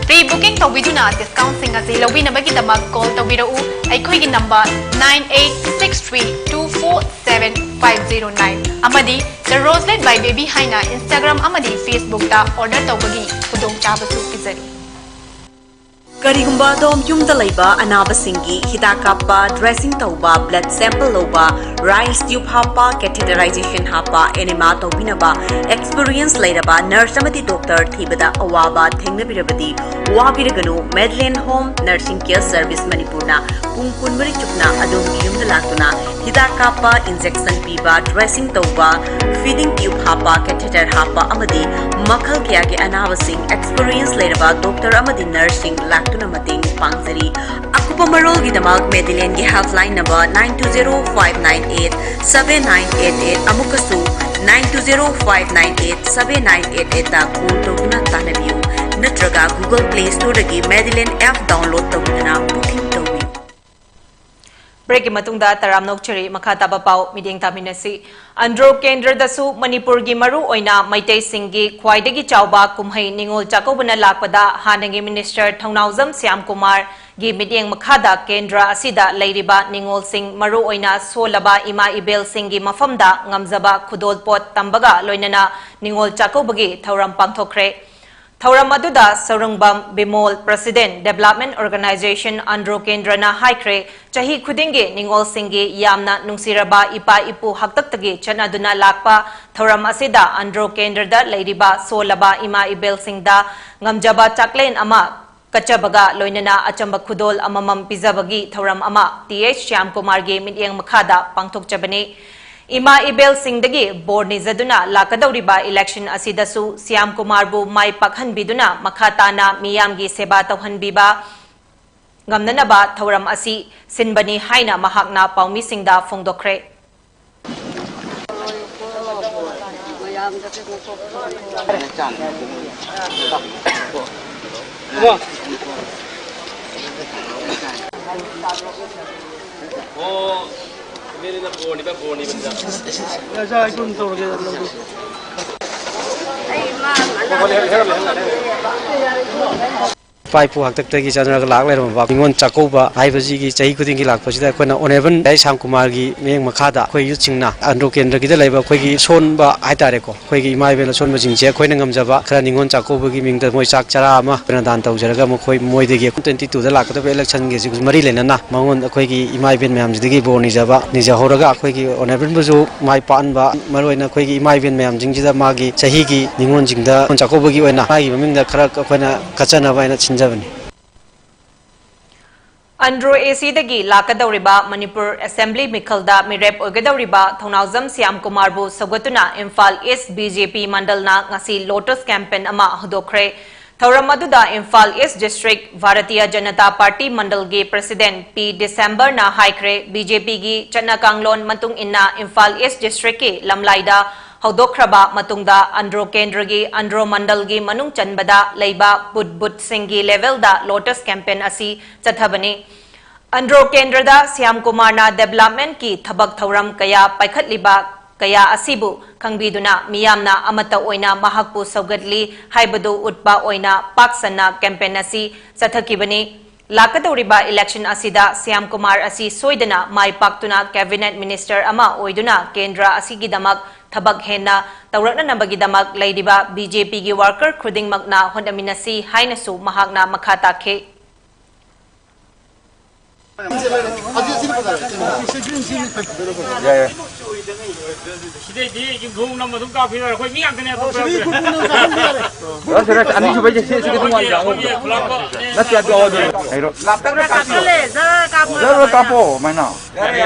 Pre booking ꯇꯧꯕꯤꯗꯨꯅ discountꯁꯤꯡ ꯑꯁꯤ ꯂꯧꯕꯤꯅꯕꯒꯤꯗꯃꯛ call ꯇꯧꯕꯤꯔꯛꯎ꯫ ꯑꯩꯈꯣꯏꯒꯤ number nine eight six three two four seven five zero nine ꯑꯃꯗꯤ The Roselet by Baby ꯍꯥꯏꯅ Instagram ꯑꯃꯗꯤ Facebookꯇ order ꯇꯧꯕꯒꯤ ꯈꯨꯗꯣꯡꯆꯥꯕꯁꯨ ꯄꯤꯖꯔꯤ꯫ ꯀꯔꯤꯒꯨꯝꯕ ꯑꯗꯣꯝ ꯌꯨꯝꯗ ꯂꯩꯕ ꯑꯅꯥꯕꯁꯤꯡꯒꯤ ꯍꯤꯗꯥꯛ ꯀꯥꯞꯄ, dressing ꯇꯧꯕ, blood sample ꯂꯧꯕ, rice tube ꯍꯥꯞꯄ, catheterization ꯍꯥꯞꯄ, enema ꯇꯧꯕꯤꯅꯕ experience ꯂꯩꯔꯕ nurse ꯑꯃꯗꯤ doctor ꯊꯤꯕꯗ ꯑꯋꯥꯕ ꯊꯦꯡꯅꯕꯤꯔꯕꯗꯤ ꯋꯥꯕꯤꯔꯒꯅꯨ꯫ Madeline Home Nursing Care Service ꯃꯅꯤꯄꯨꯔꯅ ꯄꯨꯡ ꯀꯨꯟꯃꯔꯤ ꯆꯨꯞꯅ ꯑꯗꯣꯝꯒꯤ ꯌꯨꯝꯗ ꯂꯥꯛꯇꯨꯅ ꯍꯤꯗꯥꯛ ꯀꯥꯞꯄ, injection ꯄꯤꯕ, dressing ꯇꯧꯕ, feeding tube ꯍꯥꯞꯄ, catheter ꯍꯥꯞꯄ ꯑꯃꯗꯤ ꯃꯈꯜ ꯀꯌꯥꯒꯤ ꯑꯅꯥꯕꯁꯤꯡ experience ꯂꯩꯔꯕ doctor ꯑꯃꯗꯤ nurseꯁꯤꯡ ꯂꯥꯛꯇꯨꯅ ꯃꯇꯦꯡ ꯄꯥꯡꯖꯔꯤ꯫ ꯑꯀꯨꯞꯄ ꯃꯔꯣꯜꯒꯤꯗꯃꯛ Madelineꯒꯤ helpline number nine two zero five nine eight seven nine eight eight ꯑꯃꯨꯛꯀꯁꯨ nine two zero five nine eight seven nine eight eightꯇ call ꯇꯧꯗꯨꯅ ꯇꯥꯟꯅꯕꯤꯌꯨ, ꯅꯠꯇ꯭ꯔꯒ Google Play Storeꯗꯒꯤ Madeline app download ꯇꯧꯗꯨꯅ booking ꯇꯧꯕꯤꯌꯨ꯫ Breakꯀꯤ ꯃꯇꯨꯡꯗ ꯇꯔꯥꯝꯅ ꯑꯣꯛꯆꯔꯤ꯫ ꯃꯈꯥ ꯇꯥꯕ ꯄꯥꯎ ꯃꯤꯠꯌꯦꯡ ꯇꯥꯃꯤꯟꯅꯁꯤ꯫ ꯑꯟꯗ꯭ꯔꯣ ꯀꯦꯟꯗ꯭ꯔꯗꯁꯨ ꯃꯅꯤꯄꯨꯔꯒꯤ ꯃꯔꯨ ꯑꯣꯏꯅ ꯃꯩꯇꯩꯁꯤꯡꯒꯤ ꯈ꯭ꯋꯥꯏꯗꯒꯤ ꯆꯥꯎꯕ ꯀꯨꯝꯍꯩ ꯅꯤꯉꯣꯜ ꯆꯥꯛꯀꯧꯕꯅ ꯂꯥꯛꯄꯗ ꯍꯥꯟꯅꯒꯤ minister ꯊꯧꯅꯥꯎꯖꯝ ꯁ꯭ꯌꯥꯝꯀꯨꯃꯥꯔꯒꯤ ꯃꯤꯠꯌꯦꯡ ꯃꯈꯥꯗ ꯀꯦꯟꯗ꯭ꯔ ꯑꯁꯤꯗ ꯂꯩꯔꯤꯕ ꯅꯤꯉꯣꯜꯁꯤꯡ, ꯃꯔꯨ ꯑꯣꯏꯅ ꯁꯣꯜꯂꯕ ꯏꯃꯥ ꯏꯕꯦꯜꯁꯤꯡꯒꯤ ꯃꯐꯝꯗ ꯉꯝꯖꯕ ꯈꯨꯗꯣꯜꯄꯣꯠ ꯇꯝꯕꯒ ꯂꯣꯏꯅꯅ ꯅꯤꯉꯣꯜ ꯆꯥꯛꯀꯧꯕꯒꯤ ꯊꯧꯔꯝ ꯄꯥꯡꯊꯣꯛꯈ꯭ꯔꯦ꯫ ꯊꯧꯔꯝ ꯑꯗꯨꯗ ꯁꯧꯔꯪꯕꯝ Bimol, President, Development Organization, Andro ꯀꯦꯟꯗ꯭ꯔꯅ ꯍꯥꯏꯈ꯭ꯔꯦ, ꯆꯍꯤ ꯈꯨꯗꯤꯡꯒꯤ ꯅꯤꯉꯣꯜꯁꯤꯡꯒꯤ ꯌꯥꯝꯅ ꯅꯨꯡꯁꯤꯔꯕ ꯏꯄꯥ ꯏꯄꯨ ꯍꯥꯛꯇꯛꯇꯒꯤ ꯆꯠꯅꯗꯨꯅ ꯂꯥꯛꯄ ꯊꯧꯔꯝ ꯑꯁꯤꯗ ꯑꯟꯗ꯭ꯔꯣ ꯀꯦꯟꯗ꯭ꯔꯗ ꯂꯩꯔꯤꯕ ꯁꯣꯜꯂꯕ ꯏꯃꯥ ꯏꯕꯦꯜꯁꯤꯡꯗ ꯉꯝꯖꯕ ꯆꯥꯛꯂꯦꯟ ꯑꯃ ꯀꯠꯆꯕꯒ ꯂꯣꯏꯅꯅ ꯑꯆꯝꯕ ꯈꯨꯗꯣꯜ ꯑꯃꯃꯝ ꯄꯤꯖꯕꯒꯤ ꯊꯧꯔꯝ ꯑꯃ ꯇꯤ ꯑꯩꯆ ꯁ꯭ꯌꯥꯝꯀꯨꯃꯥꯔꯒꯤ ꯃꯤꯠꯌꯦꯡ ꯃꯈꯥꯗ ꯄꯥꯡꯊꯣꯛꯆꯕꯅꯤ꯫ ꯏꯃꯥ ꯏꯕꯦꯜꯁꯤꯡꯗꯒꯤ ꯕꯣꯔ ꯅꯤꯖꯗꯨꯅ ꯂꯥꯛꯀꯗꯧꯔꯤꯕ election ꯑꯁꯤꯗꯁꯨ ꯁ꯭ꯌꯥꯝꯀꯨꯃꯥꯔꯕꯨ ꯃꯥꯏ ꯄꯥꯛꯍꯟꯕꯤꯗꯨꯅ ꯃꯈꯥ ꯇꯥꯅ ꯃꯤꯌꯥꯝꯒꯤ ꯁꯦꯕꯥ ꯇꯧꯍꯟꯕꯤꯕ ꯉꯝꯅꯅꯕ ꯊꯧꯔꯝ ꯑꯁꯤ ꯁꯤꯟꯕꯅꯤ ꯍꯥꯏꯅ ꯃꯍꯥꯛꯅ ꯄꯥꯎꯃꯤꯁꯤꯡꯗ ꯐꯣꯡꯗꯣꯛꯈ꯭ꯔꯦ꯫ ꯏꯄꯥ ꯏꯄꯨ ꯍꯥꯛꯇꯛꯇꯒꯤ ꯆꯠꯅꯔꯒ ꯂꯥꯛ ꯂꯩꯔꯝꯃꯕ ꯅꯤꯉꯣꯜ ꯆꯥꯛꯀꯧꯕ ꯍꯥꯏꯕꯁꯤꯒꯤ ꯆꯍꯤ ꯈꯨꯗꯤꯡꯒꯤ ꯂꯥꯛꯄꯁꯤꯗ ꯑꯩꯈꯣꯏꯅ Honourable ꯗꯥꯏ ꯁ꯭ꯌꯥꯝ ꯀꯨꯃꯥꯔꯒꯤ ꯃꯤꯠꯌꯦꯡ ꯃꯈꯥꯗ ꯑꯩꯈꯣꯏ youth ꯁꯤꯡꯅ ꯑꯟꯗ꯭ꯔꯣ ꯀꯦꯟꯗ꯭ꯔꯒꯤꯗ ꯂꯩꯕ ꯑꯩꯈꯣꯏꯒꯤ ꯁꯣꯟꯕ ꯍꯥꯏꯇꯥꯔꯦꯀꯣ, ꯑꯩꯈꯣꯏꯒꯤ ꯏꯃꯥ ꯏꯕꯦꯜ ꯑꯁꯣꯟꯕꯁꯤꯡꯁꯦ ꯑꯩꯈꯣꯏꯅ ꯉꯝꯖꯕ ꯈꯔ ꯅꯤꯉꯣꯜ ꯆꯥꯛꯀꯧꯕꯒꯤ ꯃꯤꯡꯗ ꯃꯣꯏ ꯆꯥꯛ ꯆꯔꯥ ꯑꯃ ꯑꯩꯈꯣꯏꯅ ꯗꯥꯟ ꯇꯧꯖꯔꯒ ꯃꯈꯣꯏ, ꯃꯣꯏꯗꯒꯤ twenty two ꯗ ꯂꯥꯛꯀꯗꯕ election ꯒꯤꯁꯤ ꯃꯔꯤ ꯂꯩꯅꯅ ꯃꯉꯣꯟ ꯑꯩꯈꯣꯏꯒꯤ ꯏꯃꯥ ꯏꯕꯦꯜ ꯃꯌꯥꯝꯁꯤꯗꯒꯤ ꯕꯣꯔ ꯅꯤꯖꯕ, ꯅꯤꯖꯍꯧꯔꯒ ꯑꯩꯈꯣꯏꯒꯤ Honourable ꯕꯨꯁꯨ ꯃꯥꯏ ꯄꯥꯛꯍꯟꯕ, ꯃꯔꯨꯑꯣꯏꯅ ꯑꯩꯈꯣꯏꯒꯤ ꯏꯃꯥ ꯏꯕꯦꯜ ꯃꯌꯥꯝꯁꯤꯡꯁꯤꯗ ꯃꯥꯒꯤ ꯆꯍꯤꯒꯤ ꯅꯤꯉꯣꯜꯁꯤꯡꯗ ꯆꯥꯛꯀꯧꯕꯒꯤ ꯑꯣꯏꯅ ꯃꯥꯒꯤ ꯃꯃꯤꯡꯗ ꯈꯔ ꯑꯩꯈꯣꯏꯅ ꯀꯠꯆꯅꯕ ꯍꯥꯏꯅ ꯁꯤꯟꯖꯕꯅꯤ꯫ ꯑꯟꯗ꯭ꯔꯣ ꯑꯦ ꯁꯤꯗꯒꯤ ꯂꯥꯛꯀꯗꯧꯔꯤꯕ ꯃꯅꯤꯄꯨꯔ Assembly ꯃꯤꯈꯜꯗ ꯃꯤꯔꯦꯞ ꯑꯣꯏꯒꯗꯧꯔꯤꯕ ꯊꯧꯅꯥꯎꯖꯝ Shyam ꯀꯨꯃꯥꯔꯕꯨ ꯁꯧꯒꯠꯇꯨꯅ Imphal East B J P ꯃꯟꯗꯜꯅ ꯉꯁꯤ Lotus Campaign ꯑꯃ ꯍꯧꯗꯣꯛꯈ꯭ꯔꯦ꯫ ꯊꯧꯔꯝ ꯑꯗꯨꯗ Imphal East District Bharatiya Janata Party ꯃꯟꯗꯜꯒꯤ President ꯄꯤ ꯗꯤꯁꯦꯝꯕꯔꯅ ꯍꯥꯏꯈ꯭ꯔꯦ, B J P ꯒꯤ ꯆꯠꯅ ꯀꯥꯡꯂꯣꯟ ꯃꯇꯨꯡ ꯏꯟꯅ ꯏꯝꯐꯥꯜ East District ꯀꯤ ꯂꯝꯂꯥꯏꯗ ꯍꯧꯗꯣꯛꯈ꯭ꯔꯕ ꯃꯇꯨꯡꯗ ꯑꯟꯗ꯭ꯔꯣ ꯀꯦꯟꯗ꯭ꯔꯒꯤ ꯑꯟꯗ꯭ꯔꯣ ꯃꯟꯗꯜꯒꯤ ꯃꯅꯨꯡ ꯆꯟꯕꯗ ꯂꯩꯕ ꯕꯨꯠ ꯕꯨꯠꯁꯤꯡꯒꯤ level ꯗ Lotus Campaign ꯑꯁꯤ ꯆꯠꯊꯕꯅꯤ꯫ ꯑꯟꯗ꯭ꯔꯣ ꯀꯦꯟꯗ꯭ꯔꯗ ꯁ꯭ꯌꯥꯝ ꯀꯨꯃꯥꯔꯅ development ꯀꯤ ꯊꯕꯛ ꯊꯧꯔꯝ ꯀꯌꯥ ꯄꯥꯏꯈꯠꯂꯤꯕ ꯀꯌꯥ ꯑꯁꯤꯕꯨ ꯈꯪꯕꯤꯗꯨꯅ ꯃꯤꯌꯥꯝꯅ ꯑꯃꯠꯇ ꯑꯣꯏꯅ ꯃꯍꯥꯛꯄꯨ ꯁꯧꯒꯠꯂꯤ ꯍꯥꯏꯕꯗꯨ ꯎꯠꯄ ꯑꯣꯏꯅ ꯄꯥꯛ ꯁꯟꯅ campaign ꯑꯁꯤ ꯆꯠꯊꯈꯤꯕꯅꯤ꯫ ꯂꯥꯛꯀꯗꯧꯔꯤꯕ election ꯑꯁꯤꯗ ꯁ꯭ꯌꯥꯝ ꯀꯨꯃꯥꯔ ꯑꯁꯤ ꯁꯣꯏꯗꯅ ꯃꯥꯏ ꯄꯥꯛꯇꯨꯅ Cabinet Minister ꯑꯃ ꯑꯣꯏꯗꯨꯅ ꯀꯦꯟꯗ꯭ꯔ ꯑꯁꯤꯒꯤꯗꯃꯛ ꯊꯕꯛ ꯍꯦꯟꯅ ꯇꯧꯔꯛꯅꯅꯕꯒꯤꯗꯃꯛ ꯂꯩꯔꯤꯕ ꯕꯤ ꯖꯦ ꯄꯤꯒꯤ worker ꯈꯨꯗꯤꯡꯃꯛꯅ ꯍꯣꯠꯅꯃꯤꯟꯅꯁꯤ ꯍꯥꯏꯅꯁꯨ ꯃꯍꯥꯛꯅ ꯃꯈꯥ ꯇꯥꯈꯤ꯫ ꯌꯥꯏ, ꯌꯥꯏ꯫ ꯁꯤꯗꯩꯗꯤ ꯌꯨꯝꯊꯣꯡ ꯅꯝꯕ ꯑꯗꯨꯝ ꯀꯥꯞꯈꯤꯗꯣꯏꯔꯦ꯫ ꯑꯩꯈꯣꯏ ꯃꯤ ꯉꯥꯛꯇꯅꯦ, ꯑꯇꯣꯞꯄ ꯔꯥꯁ, ꯔꯥꯁ, ꯑꯅꯤꯁꯨꯕꯩꯁꯦ, ꯁꯤ, ꯁꯤꯒꯤ ꯑꯗꯨꯝ ꯋꯥꯠꯂꯤ, ꯌꯥꯎꯍꯧꯕ꯭ꯔꯣ? ꯅꯠꯇꯦ, ꯑꯗꯨ ꯌꯥꯎꯍꯧꯗ꯭ꯔꯦ꯫ ꯍꯩꯔꯣ꯫ ꯖꯔ ꯀꯥꯞꯄꯣ, ꯃꯥꯏꯅ꯫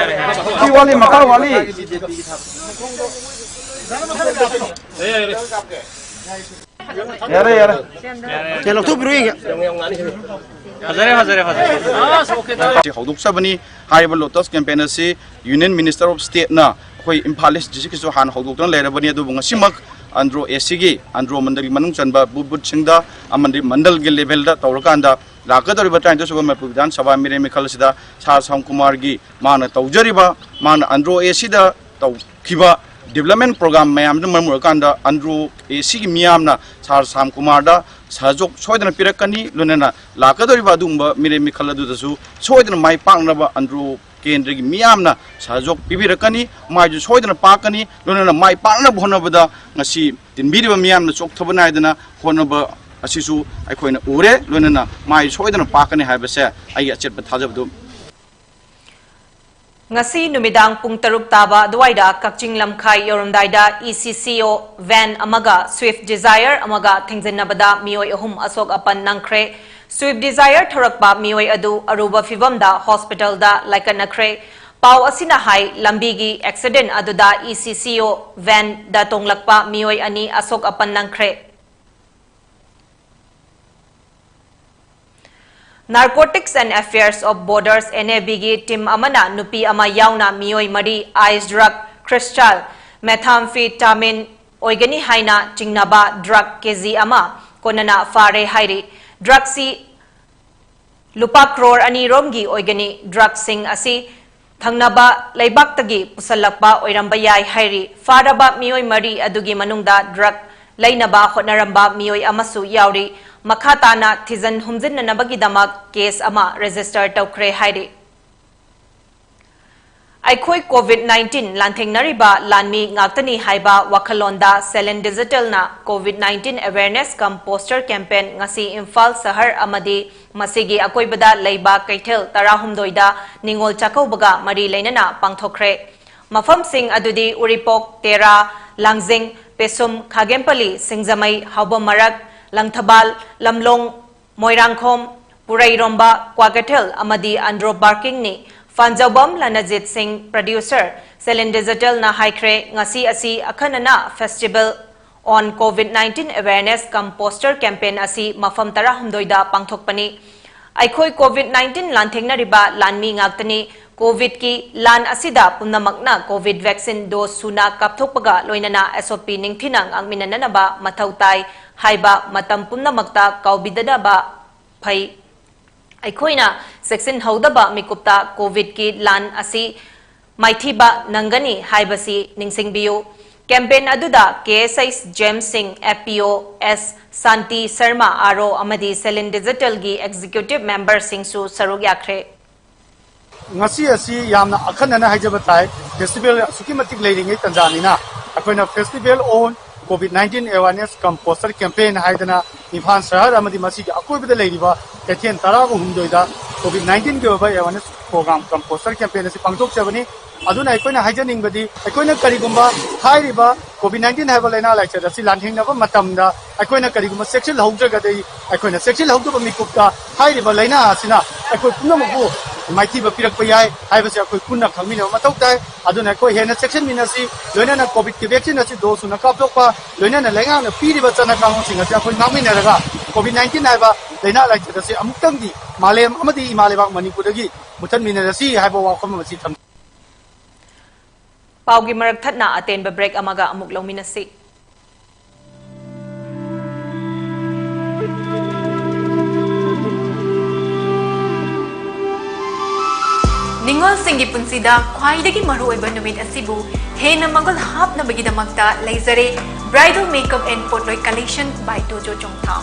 ꯁꯤ ꯋꯥꯠꯂꯤ, ꯃꯈꯥ ꯋꯥꯠꯂꯤ꯫ ꯌꯥꯔꯦ, ꯌꯥꯔꯦ꯫ ꯁꯦ, ꯂꯧꯊꯣꯛꯄꯤꯔꯣ, ꯌꯦꯡꯒꯦ꯫ ꯐꯖꯔꯦ, ꯐꯖꯔꯦ, ꯐꯖꯔꯦ꯫ ꯁꯤ ꯍꯧꯗꯣꯛꯆꯕꯅꯤ꯫ ꯍꯥꯏꯔꯤꯕ ꯂꯣꯇꯁ ꯀꯦꯝꯄꯦꯟ ꯑꯁꯤ ꯌꯨꯅꯤꯌꯟ ꯃꯤꯅꯤꯁꯇꯔ ꯑꯣꯐ ꯁ꯭ꯇꯦꯠꯅ ꯑꯩꯈꯣꯏ ꯏꯝꯐꯥꯜ ꯏꯁ ꯗꯤꯁꯇ꯭ꯔꯤꯛꯀꯤꯁꯨ ꯍꯥꯟꯅ ꯍꯧꯗꯣꯛꯇꯨꯅ ꯂꯩꯔꯕꯅꯤ꯫ ꯑꯗꯨꯕꯨ ꯉꯁꯤꯃꯛ ꯑꯟꯗ꯭ꯔꯣ ꯑꯦ ꯁꯤꯒꯤ ꯑꯟꯗ꯭ꯔꯣ ꯃꯟꯗꯜꯒꯤ ꯃꯅꯨꯡ ꯆꯟꯕ ꯕꯨꯠ ꯕꯨꯠꯁꯤꯡꯗ ꯑꯃꯗꯤ ꯃꯟꯗꯜꯒꯤ ꯂꯦꯚꯦꯜꯗ ꯇꯧꯔꯀꯥꯟꯗ ꯂꯥꯛꯀꯗꯧꯔꯤꯕ ꯇꯔꯥꯅꯤꯊꯣꯏ ꯁꯨꯕ ꯃꯅꯤꯄꯨꯔ ꯕꯤꯙꯥꯟ ꯁꯚꯥ ꯃꯤꯔꯦꯝ ꯃꯤꯈꯜ ꯑꯁꯤꯗ ꯁꯥꯔ ꯁ꯭ꯌꯥꯝ ꯀꯨꯃꯥꯔꯒꯤ ꯃꯥꯅ ꯇꯧꯖꯔꯤꯕ, ꯃꯥꯅ ꯑꯟꯗ꯭ꯔꯣ ꯑꯦ ꯁꯤꯗ ꯇꯧꯈꯤꯕ ꯗꯤꯕꯂꯞꯃꯦꯟ ꯄ꯭ꯔꯣꯒ꯭ꯔꯥꯝ ꯃꯌꯥꯝꯗꯨꯅ ꯃꯔꯝ ꯑꯣꯏꯔꯀꯥꯟꯗ ꯑꯟꯗ꯭ꯔꯣ ꯑꯦ ꯁꯤꯒꯤ ꯃꯤꯌꯥꯝꯅ ꯁꯥꯔ ꯁ꯭ꯌꯥꯝ ꯀꯨꯃꯥꯔꯗ ꯁꯍꯌꯣꯒ ꯁꯣꯏꯗꯅ ꯄꯤꯔꯛꯀꯅꯤ꯫ ꯂꯣꯏꯅꯅ ꯂꯥꯛꯀꯗꯧꯔꯤꯕ ꯑꯗꯨꯒꯨꯝꯕ ꯃꯤꯔꯦꯝ ꯃꯤꯈꯜ ꯑꯗꯨꯗꯁꯨ ꯁꯣꯏꯗꯅ ꯃꯥꯏ ꯄꯥꯛꯅꯕ ꯑꯟꯗ꯭ꯔꯣ ꯀꯦꯟꯗ꯭ꯔꯒꯤ ꯃꯤꯌꯥꯝꯅ ꯁꯍꯌꯣꯒ ꯄꯤꯕꯤꯔꯛꯀꯅꯤ꯫ ꯃꯥꯏꯁꯨ ꯁꯣꯏꯗꯅ ꯄꯥꯛꯀꯅꯤ꯫ ꯂꯣꯏꯅꯅ ꯃꯥꯏ ꯄꯥꯛꯅꯕ ꯍꯣꯠꯅꯕꯗ ꯉꯁꯤ ꯇꯤꯟꯕꯤꯔꯤꯕ ꯃꯤꯌꯥꯝꯅ ꯆꯣꯛꯊꯕ ꯅꯥꯏꯗꯅ ꯍꯣꯠꯅꯕ ꯑꯁꯤꯁꯨ ꯑꯩꯈꯣꯏꯅ ꯎꯔꯦ꯫ ꯂꯣꯏꯅꯅ ꯃꯥꯏ ꯁꯣꯏꯗꯅ ꯄꯥꯛꯀꯅꯤ ꯍꯥꯏꯕꯁꯦ ꯑꯩꯒꯤ ꯑꯆꯦꯠꯄ ꯊꯥꯖꯕꯗꯨ꯫ ꯉꯁꯤ ꯅꯨꯃꯤꯗꯥꯡ ꯄꯨꯡ ꯇꯔꯨꯛ ꯇꯥꯕ ꯑꯗꯨꯋꯥꯏꯗ ꯀꯛꯆꯤꯡ ꯂꯝꯈꯥꯏ ꯌꯧꯔꯝꯗꯥꯏꯗ ꯏ ꯁꯤ ꯁꯤ ꯑꯣ ꯚꯦꯟ ꯑꯃꯒ ꯁ꯭ꯋꯤꯐ ꯗꯤꯖꯥꯌꯔ ꯑꯃꯒ ꯊꯦꯡꯖꯤꯟꯅꯕꯗ ꯃꯤꯑꯣꯏ ꯑꯍꯨꯝ ꯑꯁꯣꯛ ꯑꯄꯟ ꯅꯪꯈ꯭ꯔꯦ꯫ ꯁ꯭ꯋꯤꯐ ꯗꯤꯖꯥꯌꯔ ꯊꯧꯔꯛꯄ ꯃꯤꯑꯣꯏ ꯑꯗꯨ ꯑꯔꯨꯕ ꯐꯤꯚꯝꯗ ꯍꯣꯁꯄꯤꯇꯥꯜꯗ ꯂꯥꯏꯀꯠꯅꯈ꯭ꯔꯦ꯫ ꯄꯥꯎ ꯑꯁꯤꯅ ꯍꯥꯏ, ꯂꯝꯕꯤꯒꯤ ꯑꯦꯛꯁꯤꯗꯦꯟ ꯑꯗꯨꯗ ꯏ ꯁꯤ ꯁꯤ ꯑꯣ ꯚꯦꯟꯗ ꯇꯣꯡꯂꯛꯄ ꯃꯤꯑꯣꯏ ꯑꯅꯤ ꯑꯁꯣꯛ ꯑꯄꯟ ꯅꯪꯈ꯭ꯔꯦ꯫ Narcotics and Affairs of Borders, N A B ꯒꯤ ꯇꯤꯝ ꯑꯃꯅ ꯅꯨꯄꯤ ꯑꯃ ꯌꯥꯎꯅ ꯃꯤꯑꯣꯏ ꯃꯔꯤ ꯑꯥꯏꯁ ꯗ꯭ꯔꯒ, crystal methamphetamine ꯑꯣꯏꯒꯅꯤ ꯍꯥꯏꯅ ꯆꯤꯡꯅꯕ ꯗ꯭ꯔꯒ ꯀꯦ ꯖꯤ ꯑꯃ ꯀꯣꯟꯅꯅ ꯐꯥꯔꯦ ꯍꯥꯏꯔꯤ꯫ ꯗ꯭ꯔꯒꯁꯤ ꯂꯨꯄꯥ ꯀ꯭ꯔꯣꯔ ꯑꯅꯤ ꯔꯣꯝꯒꯤ ꯑꯣꯏꯒꯅꯤ꯫ ꯗ꯭ꯔꯒꯁꯤꯡ ꯑꯁꯤ ꯊꯪꯅꯕ ꯂꯩꯕꯥꯛꯇꯒꯤ ꯄꯨꯁꯜꯂꯛꯄ ꯑꯣꯏꯔꯝꯕ ꯌꯥꯏ ꯍꯥꯏꯔꯤ꯫ ꯐꯥꯔꯕ ꯃꯤꯑꯣꯏ ꯃꯔꯤ ꯑꯗꯨꯒꯤ ꯃꯅꯨꯡꯗ ꯗ꯭ꯔꯒ ꯂꯩꯅꯕ ꯍꯣꯠꯅꯔꯝꯕ ꯃꯤꯑꯣꯏ ꯑꯃꯁꯨ ꯌꯥꯎꯔꯤ꯫ ꯃꯈꯥ ꯇꯥꯅ ꯊꯤꯖꯟ ꯍꯨꯝꯖꯤꯟꯅꯅꯕꯒꯤꯗꯃꯛ ꯀꯦꯁ ꯑꯃ ꯔꯦꯖꯤꯁꯇꯔ ꯇꯧꯈ꯭ꯔꯦ ꯍꯥꯏꯔꯤ꯫ ꯑꯩꯈꯣꯏ COVID nineteen ꯂꯥꯟꯊꯦꯡꯅꯔꯤꯕ ꯂꯥꯟꯃꯤ ꯉꯥꯛꯇꯅꯤ ꯍꯥꯏꯕ ꯋꯥꯈꯜꯂꯣꯟꯗ Salem Digitalꯅ COVID nineteen awareness cum poster campaign ꯉꯁꯤ ꯏꯝꯐꯥꯜ ꯁꯍꯔ ꯑꯃꯗꯤ ꯃꯁꯤꯒꯤ ꯑꯀꯣꯏꯕꯗ ꯂꯩꯕ ꯀꯩꯊꯦꯜ ꯇꯔꯥꯍꯨꯝꯗꯣꯏꯗ ꯅꯤꯉꯣꯜ ꯆꯥꯛꯀꯧꯕꯒ ꯃꯔꯤ ꯂꯩꯅꯅ ꯄꯥꯡꯊꯣꯛꯈ꯭ꯔꯦ꯫ ꯃꯐꯝꯁꯤꯡ ꯑꯗꯨꯗꯤ ꯎꯔꯤꯄꯣꯛ, ꯇꯦꯔꯥ, ꯂꯥꯡꯖꯤꯡ, ꯄꯦꯁꯨꯝ, ꯈꯥꯒꯦꯝꯄꯜꯂꯤ, ꯁꯤꯡꯖꯃꯩ, ꯍꯥꯎꯕꯝ ꯃꯔꯛ, ꯂꯪꯊꯕꯥꯜ, ꯂꯝꯂꯣꯡ, ꯃꯣꯏꯔꯥꯡꯈꯣꯝ, ꯄꯨꯔꯩꯔꯣꯝꯕ, ꯀ꯭ꯋꯥꯀꯩꯊꯦꯜ ꯑꯃꯗꯤ ꯑꯟꯗ꯭ꯔꯣ ꯄꯥꯔꯀꯤꯡꯅꯤ꯫ ꯐꯥꯟꯖꯧꯕꯝ ꯂꯅꯖꯤꯠ ꯁꯤꯡ, producer, Salem Digitalꯅ ꯍꯥꯏꯈ꯭ꯔꯦ, ꯉꯁꯤ ꯑꯁꯤ ꯑꯈꯟꯅꯅ Festival on COVID nineteen awareness cum poster campaign ꯑꯁꯤ ꯃꯐꯝ ꯇꯔꯥꯍꯨꯝꯗꯣꯏꯗ ꯄꯥꯡꯊꯣꯛꯄꯅꯤ꯫ ꯑꯩꯈꯣꯏ COVID nineteen ꯂꯥꯟꯊꯦꯡꯅꯔꯤꯕ ꯂꯥꯟꯃꯤ ꯉꯥꯛꯇꯅꯤ꯫ COVIDꯀꯤ ꯂꯥꯟ ꯑꯁꯤꯗ ꯄꯨꯝꯅꯃꯛꯅ COVID vaccine dose ꯁꯨꯅ ꯀꯥꯞꯊꯣꯛꯄꯒ ꯂꯣꯏꯅꯅ SOP ꯅꯤꯡꯊꯤꯅ ꯉꯥꯛꯃꯤꯟꯅꯅꯕ ꯃꯊꯧ ꯇꯥꯏ ꯍꯥꯏꯕ ꯃꯇꯝ ꯄꯨꯝꯅꯃꯛꯇ ꯀꯥꯎꯕꯤꯗꯅꯕ ꯐꯩ꯫ ꯑꯩꯈꯣꯏꯅ ꯆꯦꯛꯁꯤꯟꯍꯧꯗꯕ ꯃꯤꯀꯨꯞꯇ COVIDꯀꯤ ꯂꯥꯟ ꯑꯁꯤ ꯃꯥꯏꯊꯤꯕ ꯅꯪꯒꯅꯤ ꯍꯥꯏꯕꯁꯤ ꯅꯤꯡꯁꯤꯡꯕꯤꯌꯨ꯫ Campaign ꯑꯗꯨꯗ ꯀꯦ ꯑꯦꯁ ꯑꯩꯆ ꯖꯦꯝꯁ ꯁꯤꯡ, ꯑꯦꯐ ꯄꯤ ꯑꯣ ꯑꯦꯁ ꯁꯥꯟꯇꯤ ꯁꯔꯃ, ꯑꯥꯔ ꯑꯣ ꯑꯃꯗꯤ Salem Digitalꯒꯤ executive memberꯁꯤꯡꯁꯨ ꯁꯔꯨꯛ ꯌꯥꯈ꯭ꯔꯦ꯫ ꯉꯁꯤ ꯑꯁꯤ ꯌꯥꯝꯅ ꯑꯈꯟꯅꯅ ꯍꯥꯏꯖꯕ ꯇꯥꯏ꯫ Festival ꯑꯁꯨꯛꯀꯤ ꯃꯇꯤꯛ ꯂꯩꯔꯤꯉꯩ ꯇꯥꯟꯖꯥꯅꯤꯅ ꯑꯩꯈꯣꯏꯅ Festival on COVID nineteen awareness cum poster campaign ꯍꯥꯏꯗꯅ ꯏꯝꯐꯥꯜ ꯁꯍꯔ ꯑꯃꯗꯤ ꯃꯁꯤꯒꯤ ꯑꯀꯣꯏꯕꯗ ꯂꯩꯔꯤꯕ ꯀꯩꯊꯦꯜ ꯇꯔꯥꯒ ꯍꯨꯝꯗꯣꯏꯗ COVID nineteenꯒꯤ ꯑꯣꯏꯕ awareness program cum poster campaign ꯑꯁꯤ ꯄꯥꯡꯊꯣꯛꯆꯕꯅꯤ꯫ ꯑꯗꯨꯅ ꯑꯩꯈꯣꯏꯅ ꯍꯥꯏꯖꯅꯤꯡꯕꯗꯤ, ꯑꯩꯈꯣꯏꯅ ꯀꯔꯤꯒꯨꯝꯕ ꯍꯥꯏꯔꯤꯕ COVID nineteen ꯍꯥꯏꯕ ꯂꯥꯏꯅꯥ ꯂꯥꯏꯆꯠ ꯑꯁꯤ ꯂꯥꯟꯊꯦꯡꯅꯕ ꯃꯇꯝꯗ ꯑꯩꯈꯣꯏꯅ ꯀꯔꯤꯒꯨꯝꯕ ꯆꯦꯛꯁꯤꯜꯍꯧꯗ꯭ꯔꯒꯗꯤ, ꯑꯩꯈꯣꯏꯅ ꯆꯦꯛꯁꯤꯜꯍꯧꯗꯕ ꯃꯤꯀꯨꯞꯇ ꯍꯥꯏꯔꯤꯕ ꯂꯥꯏꯅꯥ ꯑꯁꯤꯅ ꯑꯩꯈꯣꯏ ꯄꯨꯝꯅꯃꯛꯄꯨ ꯃꯥꯏꯊꯤꯕ ꯄꯤꯔꯛꯄ ꯌꯥꯏ ꯍꯥꯏꯕꯁꯤ ꯑꯩꯈꯣꯏ ꯄꯨꯟꯅ ꯈꯪꯃꯤꯟꯅꯕ ꯃꯊꯧ ꯇꯥꯏ꯫ ꯑꯗꯨꯅ ꯑꯩꯈꯣꯏ ꯍꯦꯟꯅ ꯆꯦꯛꯁꯤꯟꯃꯤꯟꯅꯁꯤ, ꯂꯣꯏꯅꯅ COVIDꯀꯤ vaccine ꯑꯁꯤ dose ꯁꯨꯅ ꯀꯥꯞꯊꯣꯛꯄ, ꯂꯣꯏꯅꯅ ꯂꯩꯉꯥꯛꯅ ꯄꯤꯔꯤꯕ ꯆꯠꯅ ꯀꯥꯡꯂꯣꯟꯁꯤꯡ ꯑꯁꯤ ꯑꯩꯈꯣꯏ ꯉꯥꯛꯃꯤꯟꯅꯔꯒ COVID nineteen ꯍꯥꯏꯕ ꯂꯥꯏꯅꯥ ꯂꯥꯏꯆꯠ ꯑꯁꯤ ꯑꯃꯨꯛꯇꯪꯗꯤ ꯃꯥꯂꯦꯝ ꯑꯃꯗꯤ ꯏꯃꯥ ꯂꯩꯕꯥꯛ ꯃꯅꯤꯄꯨꯔꯗꯒꯤ ꯃꯨꯊꯠꯃꯤꯟꯅꯔꯁꯤ ꯍꯥꯏꯕ ꯋꯥꯐꯝ ꯑꯁꯤ ꯊꯝꯖꯩ꯫ ꯄꯥꯎꯒꯤ ꯃꯔꯛ ꯊꯠꯅ ꯑꯇꯦꯟꯕ break ꯑꯃꯒ ꯑꯃꯨꯛ ꯂꯧꯃꯤꯟꯅꯁꯤ꯫ ꯅꯤꯉꯣꯜꯁꯤꯡꯒꯤ ꯄꯨꯟꯁꯤꯗ ꯈ꯭ꯋꯥꯏꯗꯒꯤ ꯃꯔꯨꯑꯣꯏꯕ ꯅꯨꯃꯤꯠ ꯑꯁꯤꯕꯨ ꯍꯦꯟꯅ ꯃꯒꯨꯟ ꯍꯥꯞꯅꯕꯒꯤꯗꯃꯛꯇ ꯂꯩꯖꯔꯦ Bridal Makeup and ꯄꯣꯠꯂꯣꯏ Collection by ꯇꯨꯖꯣ Chongtham.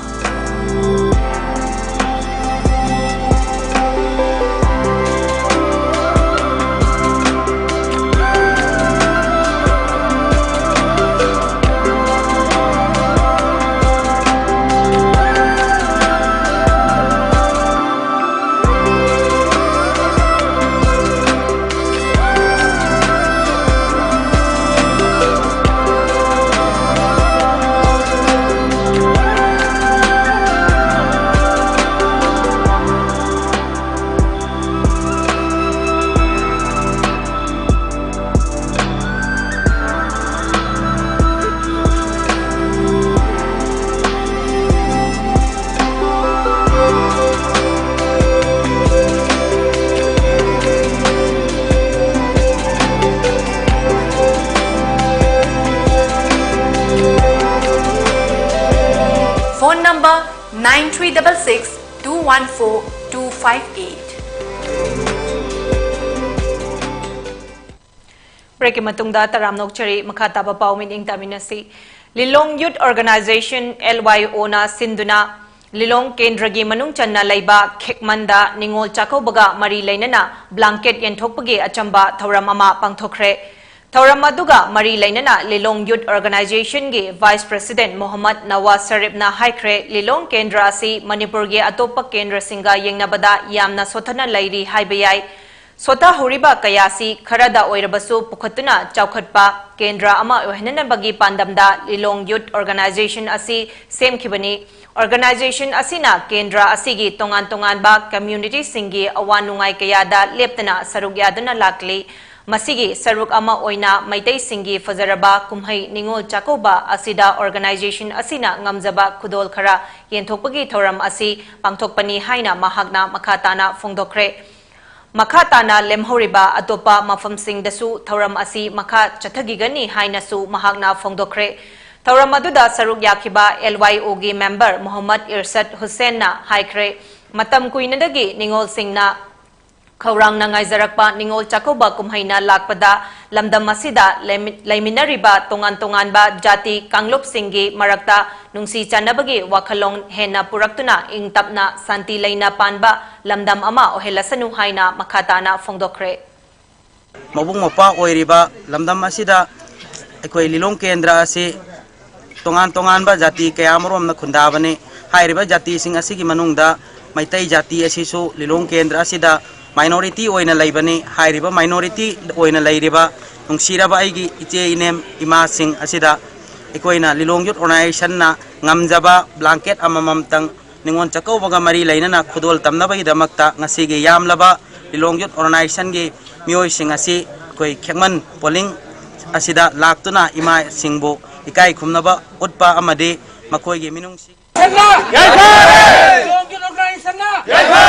Phone number nine three double six two one four two five eight. Break ꯀꯤ ꯃꯇꯨꯡꯗ ꯇꯔꯥꯝꯅ ꯑꯣꯛꯆꯔꯤ꯫ ꯃꯈꯥ ꯇꯥꯕ ꯄꯥꯎ ꯃꯤꯠꯌꯦꯡ ꯇꯥꯃꯤꯟꯅꯁꯤ꯫ Lilong youth organization, L Y O ꯅ ꯁꯤꯟꯗꯨꯅ ꯂꯤꯂꯣꯡ ꯀꯦꯟꯗ꯭ꯔꯒꯤ ꯃꯅꯨꯡ ꯆꯟꯅ ꯂꯩꯕ ꯈꯦꯛꯃꯟꯗ ꯅꯤꯉꯣꯜ ꯆꯥꯛꯀꯧꯕꯒ ꯃꯔꯤ ꯂꯩꯅꯅ ꯕ꯭ꯂꯥꯡꯀꯦꯠ ꯌꯦꯟꯊꯣꯛꯄꯒꯤ ꯑꯆꯝꯕ ꯊꯧꯔꯝ ꯑꯃ ꯄꯥꯡꯊꯣꯛꯈ꯭ꯔꯦ꯫ ꯊꯧꯔꯝ ꯑꯗꯨꯒ ꯃꯔꯤ ꯂꯩꯅꯅ ꯂꯤꯂꯣꯡ youth ꯑꯣꯔꯒꯅꯥꯏꯖꯦꯁꯟꯒꯤ vice president Mohammad Nawaz ꯁꯔꯤꯐꯅ ꯍꯥꯏꯈ꯭ꯔꯦ, ꯂꯤꯂꯣꯡ ꯀꯦꯟꯗ꯭ꯔ ꯑꯁꯤ ꯃꯅꯤꯄꯨꯔꯒꯤ ꯑꯇꯣꯞꯄ ꯀꯦꯟꯗ꯭ꯔꯁꯤꯡꯒ ꯌꯦꯡꯅꯕꯗ ꯌꯥꯝꯅ ꯁꯣꯠꯊꯅ ꯂꯩꯔꯤ ꯍꯥꯏꯕ ꯌꯥꯏ꯫ ꯁꯣꯠꯊꯍꯧꯔꯤꯕ ꯀꯌꯥꯁꯤ ꯈꯔꯗ ꯑꯣꯏꯔꯕꯁꯨ ꯄꯨꯈꯠꯇꯨꯅ ꯆꯥꯎꯈꯠꯄ ꯀꯦꯟꯗ꯭ꯔ ꯑꯃ ꯑꯣꯏꯍꯟꯅꯅꯕꯒꯤ ꯄꯥꯟꯗꯝꯗ ꯂꯤꯂꯣꯡ ꯌꯨꯊ ꯑꯣꯔꯒꯅꯥꯏꯖꯦꯁꯟ ꯑꯁꯤ ꯁꯦꯝꯈꯤꯕꯅꯤ꯫ ꯑꯣꯔꯒꯅꯥꯏꯖꯦꯁꯟ ꯑꯁꯤꯅ ꯀꯦꯟꯗ꯭ꯔ ꯑꯁꯤꯒꯤ ꯇꯣꯉꯥꯟ ꯇꯣꯉꯥꯟꯕ ꯀꯝꯃ꯭ꯌꯨꯅꯤꯇꯤꯁꯤꯡꯒꯤ ꯑꯋꯥ ꯅꯨꯡꯉꯥꯏ ꯀꯌꯥꯗ ꯂꯦꯞꯇꯅ ꯁꯔꯨꯛ ꯌꯥꯗꯨꯅ ꯂꯥꯛꯂꯤ꯫ ꯃꯁꯤꯒꯤ ꯁꯔꯨꯛ ꯑꯃ ꯑꯣꯏꯅ ꯃꯩꯇꯩꯁꯤꯡꯒꯤ ꯐꯖꯔꯕ ꯀꯨꯝꯍꯩ ꯅꯤꯉꯣꯜ ꯆꯥꯛꯀꯧꯕ ꯑꯁꯤꯗ ꯑꯣꯔꯒꯅꯥꯏꯖꯦꯁꯟ ꯑꯁꯤꯅ ꯉꯝꯖꯕ ꯈꯨꯗꯣꯜ ꯈꯔ ꯌꯦꯟꯊꯣꯛꯄꯒꯤ ꯊꯧꯔꯝ ꯑꯁꯤ ꯄꯥꯡꯊꯣꯛꯄꯅꯤ ꯍꯥꯏꯅ ꯃꯍꯥꯛꯅ ꯃꯈꯥ ꯇꯥꯅ ꯐꯣꯡꯗꯣꯛꯈ꯭ꯔꯦ꯫ ꯃꯈꯥ ꯇꯥꯅ ꯂꯦꯝꯍꯧꯔꯤꯕ ꯑꯇꯣꯞꯄ ꯃꯐꯝꯁꯤꯡꯗꯁꯨ ꯊꯧꯔꯝ ꯑꯁꯤ ꯃꯈꯥ ꯆꯠꯊꯈꯤꯒꯅꯤ ꯍꯥꯏꯅꯁꯨ ꯃꯍꯥꯛꯅ ꯐꯣꯡꯗꯣꯛꯈ꯭ꯔꯦ꯫ ꯊꯧꯔꯝ ꯑꯗꯨꯗ ꯁꯔꯨꯛ ꯌꯥꯈꯤꯕ L Y O ꯒꯤ ꯃꯦꯝꯕꯔ ꯃꯣꯍꯝꯃꯗ ꯏꯔꯁꯗ ꯍꯨꯁꯦꯟꯅ ꯍꯥꯏꯈ꯭ꯔꯦ, ꯃꯇꯝ ꯀꯨꯏꯅꯗꯒꯤ ꯅꯤꯉꯣꯜꯁꯤꯡꯅ ꯈꯧꯔꯥꯡꯅ ꯉꯥꯏꯖꯔꯛꯄ ꯅꯤꯉꯣꯜ ꯆꯥꯛꯀꯧꯕ ꯀꯨꯝꯍꯩꯅ ꯂꯥꯛꯄꯗ ꯂꯝꯗꯝ ꯑꯁꯤꯗ ꯂꯩꯃꯤ-, ꯂꯩꯃꯤꯟꯅꯔꯤꯕ ꯇꯣꯉꯥꯟ ꯇꯣꯉꯥꯟꯕ ꯖꯥꯇꯤ ꯀꯥꯡꯂꯨꯞꯁꯤꯡꯒꯤ ꯃꯔꯛꯇ ꯅꯨꯡꯁꯤ ꯆꯥꯟꯅꯕꯒꯤ ꯋꯥꯈꯜꯂꯣꯟ ꯍꯦꯟꯅ ꯄꯨꯔꯛꯇꯨꯅ ꯏꯪ ꯇꯞꯅ ꯁꯥꯟꯇꯤ ꯂꯩꯅ ꯄꯥꯟꯕ ꯂꯝꯗꯝ ꯑꯃ ꯑꯣꯏꯍꯜꯂꯁꯅꯨ ꯍꯥꯏꯅ ꯃꯈꯥ ꯇꯥꯅ ꯐꯣꯡꯗꯣꯛꯈ꯭ꯔꯦ꯫ ꯃꯕꯨꯡ ꯃꯧꯄ꯭ꯋꯥ ꯑꯣꯏꯔꯤꯕ ꯂꯝꯗꯝ ꯑꯁꯤꯗ ꯑꯩꯈꯣꯏ ꯂꯤꯂꯣꯡ ꯀꯦꯟꯗ꯭ꯔ ꯑꯁꯤ ꯇꯣꯉꯥꯟ ꯇꯣꯉꯥꯟꯕ ꯖꯥꯇꯤ ꯀꯌꯥ ꯑꯃꯔꯣꯝꯅ ꯈꯨꯟꯗꯥꯕꯅꯤ꯫ ꯍꯥꯏꯔꯤꯕ ꯖꯥꯇꯤꯁꯤꯡ ꯑꯁꯤꯒꯤ ꯃꯅꯨꯡꯗ ꯃꯩꯇꯩ ꯖꯥꯇꯤ ꯑꯁꯤꯁꯨ ꯂꯤꯂꯣꯡ ꯀꯦꯟꯗ꯭ꯔ ꯑꯁꯤꯗ ꯃꯥꯏꯅꯣꯔꯤꯇꯤ ꯑꯣꯏꯅ ꯂꯩꯕꯅꯤ꯫ ꯍꯥꯏꯔꯤꯕ ꯃꯥꯏꯅꯣꯔꯤꯇꯤ ꯑꯣꯏꯅ ꯂꯩꯔꯤꯕ ꯅꯨꯡꯁꯤꯔꯕ ꯑꯩꯒꯤ ꯏꯆꯦ ꯏꯅꯦꯝ ꯏꯃꯥꯁꯤꯡ ꯑꯁꯤꯗ ꯑꯩꯈꯣꯏꯅ ꯂꯤꯂꯣꯡ ꯌꯨꯠ ꯑꯣꯔꯒꯅꯥꯏꯖꯦꯁꯟꯅ ꯉꯝꯖꯕ ꯕ꯭ꯂꯥꯡꯀꯦꯠ ꯑꯃꯃꯝꯇꯪ ꯅꯤꯉꯣꯜ ꯆꯥꯛꯀꯧꯕꯒ ꯃꯔꯤ ꯂꯩꯅꯅ ꯈꯨꯗꯣꯜ ꯇꯝꯅꯕꯒꯤꯗꯃꯛꯇ ꯉꯁꯤꯒꯤ ꯌꯥꯝꯂꯕ ꯂꯤꯂꯣꯡ ꯌꯨꯠ ꯑꯣꯔꯒꯅꯥꯏꯖꯦꯁꯟꯒꯤ ꯃꯤꯑꯣꯏꯁꯤꯡ ꯑꯁꯤ ꯑꯩꯈꯣꯏ ꯈꯦꯛꯃꯟ ꯄꯣꯂꯤꯡ ꯑꯁꯤꯗ ꯂꯥꯛꯇꯨꯅ ꯏꯃꯥꯁꯤꯡꯕꯨ ꯏꯀꯥꯏ ꯈꯨꯝꯅꯕ ꯎꯠꯄ ꯑꯃꯗꯤ ꯃꯈꯣꯏꯒꯤ ꯃꯤꯅꯨꯡꯁꯤ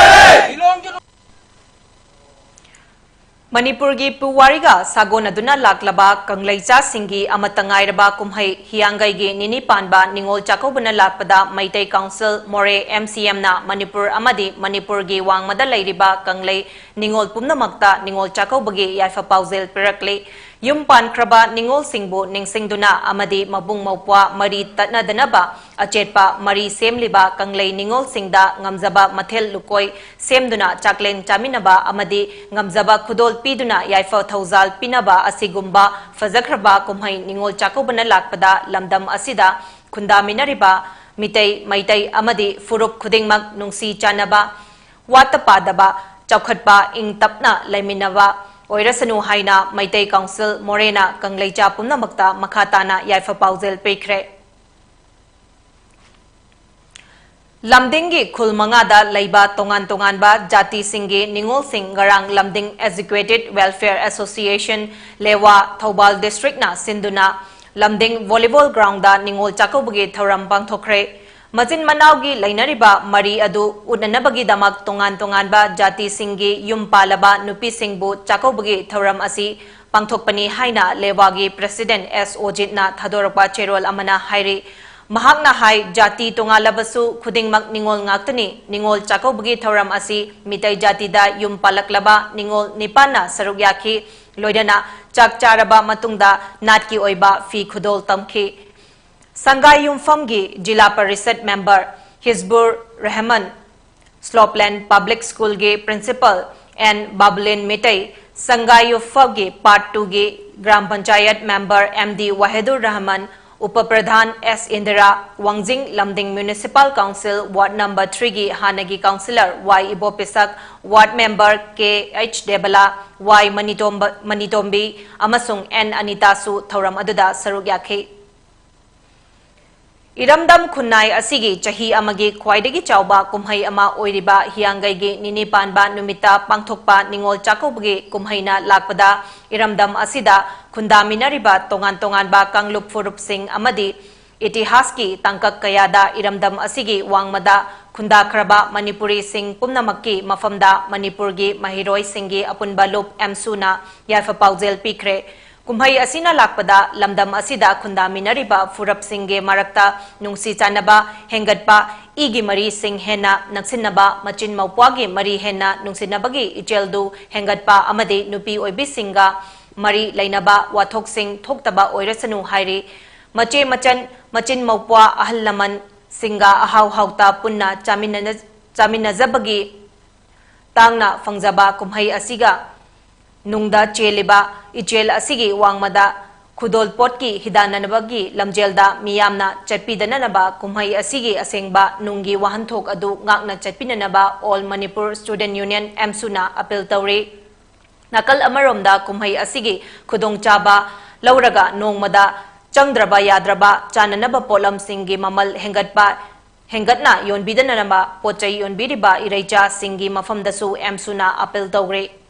ꯃꯅꯤꯄꯨꯔꯒꯤ ꯄꯨꯋꯥꯔꯤꯒ ꯁꯥꯒꯣꯟꯅꯗꯨꯅ ꯂꯥꯛꯂꯕ ꯀꯪꯂꯩꯆꯥꯁꯤꯡꯒꯤ ꯑꯃꯠꯇ ꯉꯥꯏꯔꯕ ꯀꯨꯝꯍꯩ ꯍꯤꯌꯥꯡꯒꯩꯒꯤ ꯅꯤꯅꯤ ꯄꯥꯟꯕ ꯅꯤꯉꯣꯜ ꯆꯥꯛꯀꯧꯕꯅ ꯂꯥꯛꯄꯗ ꯃꯩꯇꯩ ꯀꯥꯎꯟꯁꯤꯜ ꯃꯣꯔꯦ ꯑꯦꯝ ꯁꯤ ꯑꯦꯝꯅ ꯃꯅꯤꯄꯨꯔ ꯑꯃꯗꯤ ꯃꯅꯤꯄꯨꯔꯒꯤ ꯋꯥꯡꯃꯗ ꯂꯩꯔꯤꯕ ꯀꯪꯂꯩ ꯅꯤꯉꯣꯜ ꯄꯨꯝꯅꯃꯛꯇ ꯅꯤꯉꯣꯜ ꯆꯥꯛꯀꯧꯕꯒꯤ ꯌꯥꯏꯐ ꯄꯥꯎꯖꯦꯜ ꯄꯤꯔꯛꯂꯤ꯫ ꯌꯨꯝ ꯄꯥꯟꯈ꯭ꯔꯕ ꯅꯤꯉꯣꯜꯁꯤꯡꯕꯨ ꯅꯤꯡꯁꯤꯡꯗꯨꯅ ꯑꯃꯗꯤ ꯃꯕꯨꯡ ꯃꯧꯄ꯭ꯋꯥ ꯃꯔꯤ ꯇꯠꯅꯗꯅꯕ ꯑꯆꯦꯠꯄ ꯃꯔꯤ ꯁꯦꯝꯂꯤꯕ ꯀꯪꯂꯩ ꯅꯤꯉꯣꯜꯁꯤꯡꯗ ꯉꯝꯖꯕ ꯃꯊꯦꯜ ꯂꯨꯀꯣꯏ ꯁꯦꯝꯗꯨꯅ ꯆꯥꯛꯂꯦꯟ ꯆꯥꯃꯤꯟꯅꯕ ꯑꯃꯗꯤ ꯉꯝꯖꯕ ꯈꯨꯗꯣꯜ ꯄꯤꯗꯨꯅ ꯌꯥꯏꯐ ꯊꯧꯖꯥꯜ ꯄꯤꯅꯕ ꯑꯁꯤꯒꯨꯝꯕ ꯐꯖꯈ꯭ꯔꯕ ꯀꯨꯝꯍꯩ ꯅꯤꯉꯣꯜ ꯆꯥꯛꯀꯧꯕꯅ ꯂꯥꯛꯄꯗ ꯂꯝꯗꯝ ꯑꯁꯤꯗ ꯈꯨꯟꯗꯥꯃꯤꯟꯅꯔꯤꯕ ꯃꯤꯇꯩ, ꯃꯩꯇꯩ ꯑꯃꯗꯤ ꯐꯨꯔꯨꯞ ꯈꯨꯗꯤꯡꯃꯛ ꯅꯨꯡꯁꯤ ꯆꯥꯟꯅꯕ, ꯋꯥꯠꯇ ꯄꯥꯗꯕ, ꯆꯥꯎꯈꯠꯄ, ꯏꯪ ꯇꯞꯅ ꯂꯩꯃꯤꯟꯅꯕ ꯑꯣꯏꯔꯁꯅꯨ ꯍꯥꯏꯅ ꯃꯩꯇꯩ ꯀꯥꯎꯟꯁꯤꯜ ꯃꯣꯔꯦꯅ ꯀꯪꯂꯩꯆꯥ ꯄꯨꯝꯅꯃꯛꯇ ꯃꯈꯥ ꯇꯥꯅ ꯌꯥꯏꯐ ꯄꯥꯎꯖꯦꯜ ꯄꯤꯈ꯭ꯔꯦ꯫ ꯂꯝꯗꯤꯡꯒꯤ ꯈꯨꯜ ꯃꯉꯥꯗ ꯂꯩꯕ ꯇꯣꯉꯥꯟ ꯇꯣꯉꯥꯟꯕ ꯖꯥꯇꯤꯁꯤꯡꯒꯤ ꯅꯤꯉꯣꯜꯁꯤꯡ ꯉꯔꯥꯡ ꯂꯝꯗꯤꯡ Educated Welfare Association, ꯂꯦꯋꯥ, ꯊꯧꯕꯥꯜ ꯗꯤꯁꯇ꯭ꯔꯤꯛꯅ ꯁꯤꯟꯗꯨꯅ ꯂꯝꯗꯤꯡ ꯚꯣꯂꯤꯕꯣꯜ ꯒ꯭ꯔꯥꯎꯟꯗ ꯅꯤꯉꯣꯜ ꯆꯥꯛꯀꯧꯕꯒꯤ ꯊꯧꯔꯝ ꯄꯥꯡꯊꯣꯛꯈ꯭ꯔꯦ꯫ ꯃꯆꯤꯟ ꯃꯅꯥꯎꯒꯤ ꯂꯩꯅꯔꯤꯕ ꯃꯔꯤ ꯑꯗꯨ ꯎꯠꯅꯅꯕꯒꯤꯗꯃꯛ ꯇꯣꯉꯥꯟ ꯇꯣꯉꯥꯟꯕ ꯖꯥꯇꯤꯁꯤꯡꯒꯤ ꯌꯨꯝ ꯄꯥꯜꯂꯕ ꯅꯨꯄꯤꯁꯤꯡꯕꯨ ꯆꯥꯛꯀꯧꯕꯒꯤ ꯊꯧꯔꯝ ꯑꯁꯤ ꯄꯥꯡꯊꯣꯛꯄꯅꯤ ꯍꯥꯏꯅ ꯂꯦꯋꯥꯒꯤ ꯄ꯭ꯔꯦꯁꯤꯗꯦꯟꯠ ꯑꯦꯁ ꯑꯣꯖꯤꯠꯅ ꯊꯥꯗꯣꯔꯛꯄ ꯆꯦꯔꯣꯜ ꯑꯃꯅ ꯍꯥꯏꯔꯤ꯫ ꯃꯍꯥꯛꯅ ꯍꯥꯏ, ꯖꯥꯇꯤ ꯇꯣꯉꯥꯜꯂꯕꯁꯨ ꯈꯨꯗꯤꯡꯃꯛ ꯅꯤꯉꯣꯜ ꯉꯥꯛꯇꯅꯤ꯫ ꯅꯤꯉꯣꯜ ꯆꯥꯛꯀꯧꯕꯒꯤ ꯊꯧꯔꯝ ꯑꯁꯤ ꯃꯤꯇꯩ ꯖꯥꯇꯤꯗ ꯌꯨꯝ ꯄꯥꯜꯂꯛꯂꯕ ꯅꯤꯉꯣꯜ ꯅꯤꯄꯥꯟꯅ ꯁꯔꯨꯛ ꯌꯥꯈꯤ꯫ ꯂꯣꯏꯅꯅ ꯆꯥꯛ ꯆꯥꯔꯕ ꯃꯇꯨꯡꯗ ꯅꯥꯠꯀꯤ ꯑꯣꯏꯕ ꯐꯤ ꯈꯨꯗꯣꯜ ꯇꯝꯈꯤ꯫ ꯁꯪꯒꯥꯏ ꯌꯨꯝꯐꯝꯒꯤ zila parishad member Hijbur Rahman, Slopeland public ꯁ꯭ꯀꯨꯜꯒꯤ ꯄ꯭ꯔꯤꯟꯁꯤꯄꯜ ꯑꯦꯟ ꯕꯥꯕꯨꯂꯤꯟ ꯃꯤꯇꯩ, ꯁꯪꯒꯥꯏ ꯌꯨꯝꯐꯝꯒꯤ ꯄꯥꯔꯠ ꯇꯨꯒꯤ gram panchayat member M D Wahedur Rahman, Up Pradhan S Indira, Wangjing Lamding municipal council ward number ꯊ꯭ꯔꯤꯒꯤ ꯍꯥꯟꯅꯒꯤ councillor Y Ibopishak, ward member K H Debala, Y Manitomba-, Manitombi ꯑꯃꯁꯨꯡ ꯑꯦꯟ ꯑꯅꯤꯇꯥꯁꯨ ꯊꯧꯔꯝ ꯑꯗꯨꯗ ꯁꯔꯨꯛ ꯌꯥꯈꯤ꯫ ꯏꯔꯝꯗꯝ ꯈꯨꯟꯅꯥꯏ ꯑꯁꯤꯒꯤ ꯆꯍꯤ ꯑꯃꯒꯤ ꯈ꯭ꯋꯥꯏꯗꯒꯤ ꯆꯥꯎꯕ ꯀꯨꯝꯍꯩ ꯑꯃ ꯑꯣꯏꯔꯤꯕ ꯍꯤꯌꯥꯡꯒꯩꯒꯤ ꯅꯤꯅꯤ ꯄꯥꯟꯕ ꯅꯨꯃꯤꯠꯇ ꯄꯥꯡꯊꯣꯛꯄ ꯅꯤꯉꯣꯜ ꯆꯥꯛꯀꯧꯕꯒꯤ ꯀꯨꯝꯍꯩꯅ ꯂꯥꯛꯄꯗ ꯏꯔꯝꯗꯝ ꯑꯁꯤꯗ ꯈꯨꯟꯗꯥꯃꯤꯟꯅꯔꯤꯕ ꯇꯣꯉꯥꯟ ꯇꯣꯉꯥꯟꯕ ꯀꯥꯡꯂꯨꯞ ꯐꯨꯔꯨꯞꯁꯤꯡ ꯑꯃꯗꯤ ꯏꯇꯤꯍꯥꯁꯀꯤ ꯇꯥꯡꯀꯛ ꯀꯌꯥꯗ ꯏꯔꯝꯗꯝ ꯑꯁꯤꯒꯤ ꯋꯥꯡꯃꯗ ꯈꯨꯟꯗꯥꯈ꯭ꯔꯕ ꯃꯅꯤꯄꯨꯔꯤꯁꯤꯡ ꯄꯨꯝꯅꯃꯛꯀꯤ ꯃꯐꯝꯗ ꯃꯅꯤꯄꯨꯔꯒꯤ ꯃꯍꯩꯔꯣꯏꯁꯤꯡꯒꯤ ꯑꯄꯨꯟꯕ ꯂꯨꯞ ꯑꯦꯝꯁꯨꯅ ꯌꯥꯏꯐ ꯄꯥꯎꯖꯦꯜ ꯄꯤꯈ꯭ꯔꯦ꯫ ꯀꯨꯝꯍꯩ ꯑꯁꯤꯅ ꯂꯥꯛꯄꯗ ꯂꯝꯗꯝ ꯑꯁꯤꯗ ꯈꯨꯟꯗꯥꯃꯤꯟꯅꯔꯤꯕ ꯐꯨꯔꯞꯁꯤꯡꯒꯤ ꯃꯔꯛꯇ ꯅꯨꯡꯁꯤ ꯆꯥꯟꯅꯕ ꯍꯦꯟꯒꯠꯄ, ꯏꯒꯤ ꯃꯔꯤꯁꯤꯡ ꯍꯦꯟꯅ ꯅꯛꯁꯤꯟꯅꯕ, ꯃꯆꯤꯟ ꯃꯧꯄ꯭ꯋꯥꯒꯤ ꯃꯔꯤ ꯍꯦꯟꯅ ꯅꯨꯡꯁꯤꯅꯕꯒꯤ ꯏꯆꯦꯜꯗꯨ ꯍꯦꯟꯒꯠꯄ ꯑꯃꯗꯤ ꯅꯨꯄꯤ ꯑꯣꯏꯕꯤꯁꯤꯡꯒ ꯃꯔꯤ ꯂꯩꯅꯕ ꯋꯥꯊꯣꯛꯁꯤꯡ ꯊꯣꯛꯇꯕ ꯑꯣꯏꯔꯁꯅꯨ ꯍꯥꯏꯔꯤ꯫ ꯃꯆꯦ ꯃꯆꯟ, ꯃꯆꯤꯟ ꯃꯧꯄ꯭ꯋꯥ, ꯑꯍꯜ ꯂꯃꯟꯁꯤꯡꯒ ꯑꯍꯥꯎ ꯍꯥꯎꯇ ꯄꯨꯟꯅ ꯆꯥꯃꯤꯟꯅꯅ-, ꯆꯥꯃꯤꯟꯅꯖꯕꯒꯤ ꯇꯥꯡꯅ ꯐꯪꯖꯕ ꯀꯨꯝꯍꯩ ꯑꯁꯤꯒ ꯅꯨꯡꯗ ꯆꯦꯜꯂꯤꯕ ꯏꯆꯦꯜ ꯑꯁꯤꯒꯤ ꯋꯥꯡꯃꯗ ꯈꯨꯗꯣꯜꯄꯣꯠꯀꯤ ꯍꯤꯗꯥꯟꯅꯅꯕꯒꯤ ꯂꯝꯖꯦꯜꯗ ꯃꯤꯌꯥꯝꯅ ꯆꯠꯄꯤꯗꯅꯅꯕ ꯀꯨꯝꯍꯩ ꯑꯁꯤꯒꯤ ꯑꯁꯦꯡꯕ ꯅꯨꯡꯒꯤ ꯋꯥꯍꯟꯊꯣꯛ ꯑꯗꯨ ꯉꯥꯛꯅ ꯆꯠꯄꯤꯅꯅꯕ All Manipur Student Union, ꯑꯦꯝꯁꯨꯅ, ꯑꯄꯤꯜ ꯇꯧꯔꯤ꯫ ꯅꯥꯀꯜ ꯑꯃꯔꯣꯝꯗ ꯀꯨꯝꯍꯩ ꯑꯁꯤꯒꯤ ꯈꯨꯗꯣꯡꯆꯥꯕ ꯂꯧꯔꯒ ꯅꯣꯡꯃꯗ ꯆꯪꯗ꯭ꯔꯕ ꯌꯥꯗ꯭ꯔꯕ ꯆꯥꯅꯅꯕ ꯄꯣꯠꯂꯝꯁꯤꯡꯒꯤ ꯃꯃꯜ ꯍꯦꯟꯒꯠꯄ, ꯍꯦꯟꯒꯠꯅ ꯌꯣꯟꯕꯤꯗꯅꯅꯕ ꯄꯣꯠ ꯆꯩ ꯌꯣꯟꯕꯤꯔꯤꯕ ꯏꯔꯩꯆꯥꯁꯤꯡꯒꯤ ꯃꯐꯝꯗꯁꯨ ꯑꯦꯝꯁꯨꯅ ꯑꯄꯤꯜ ꯇꯧꯔꯤ꯫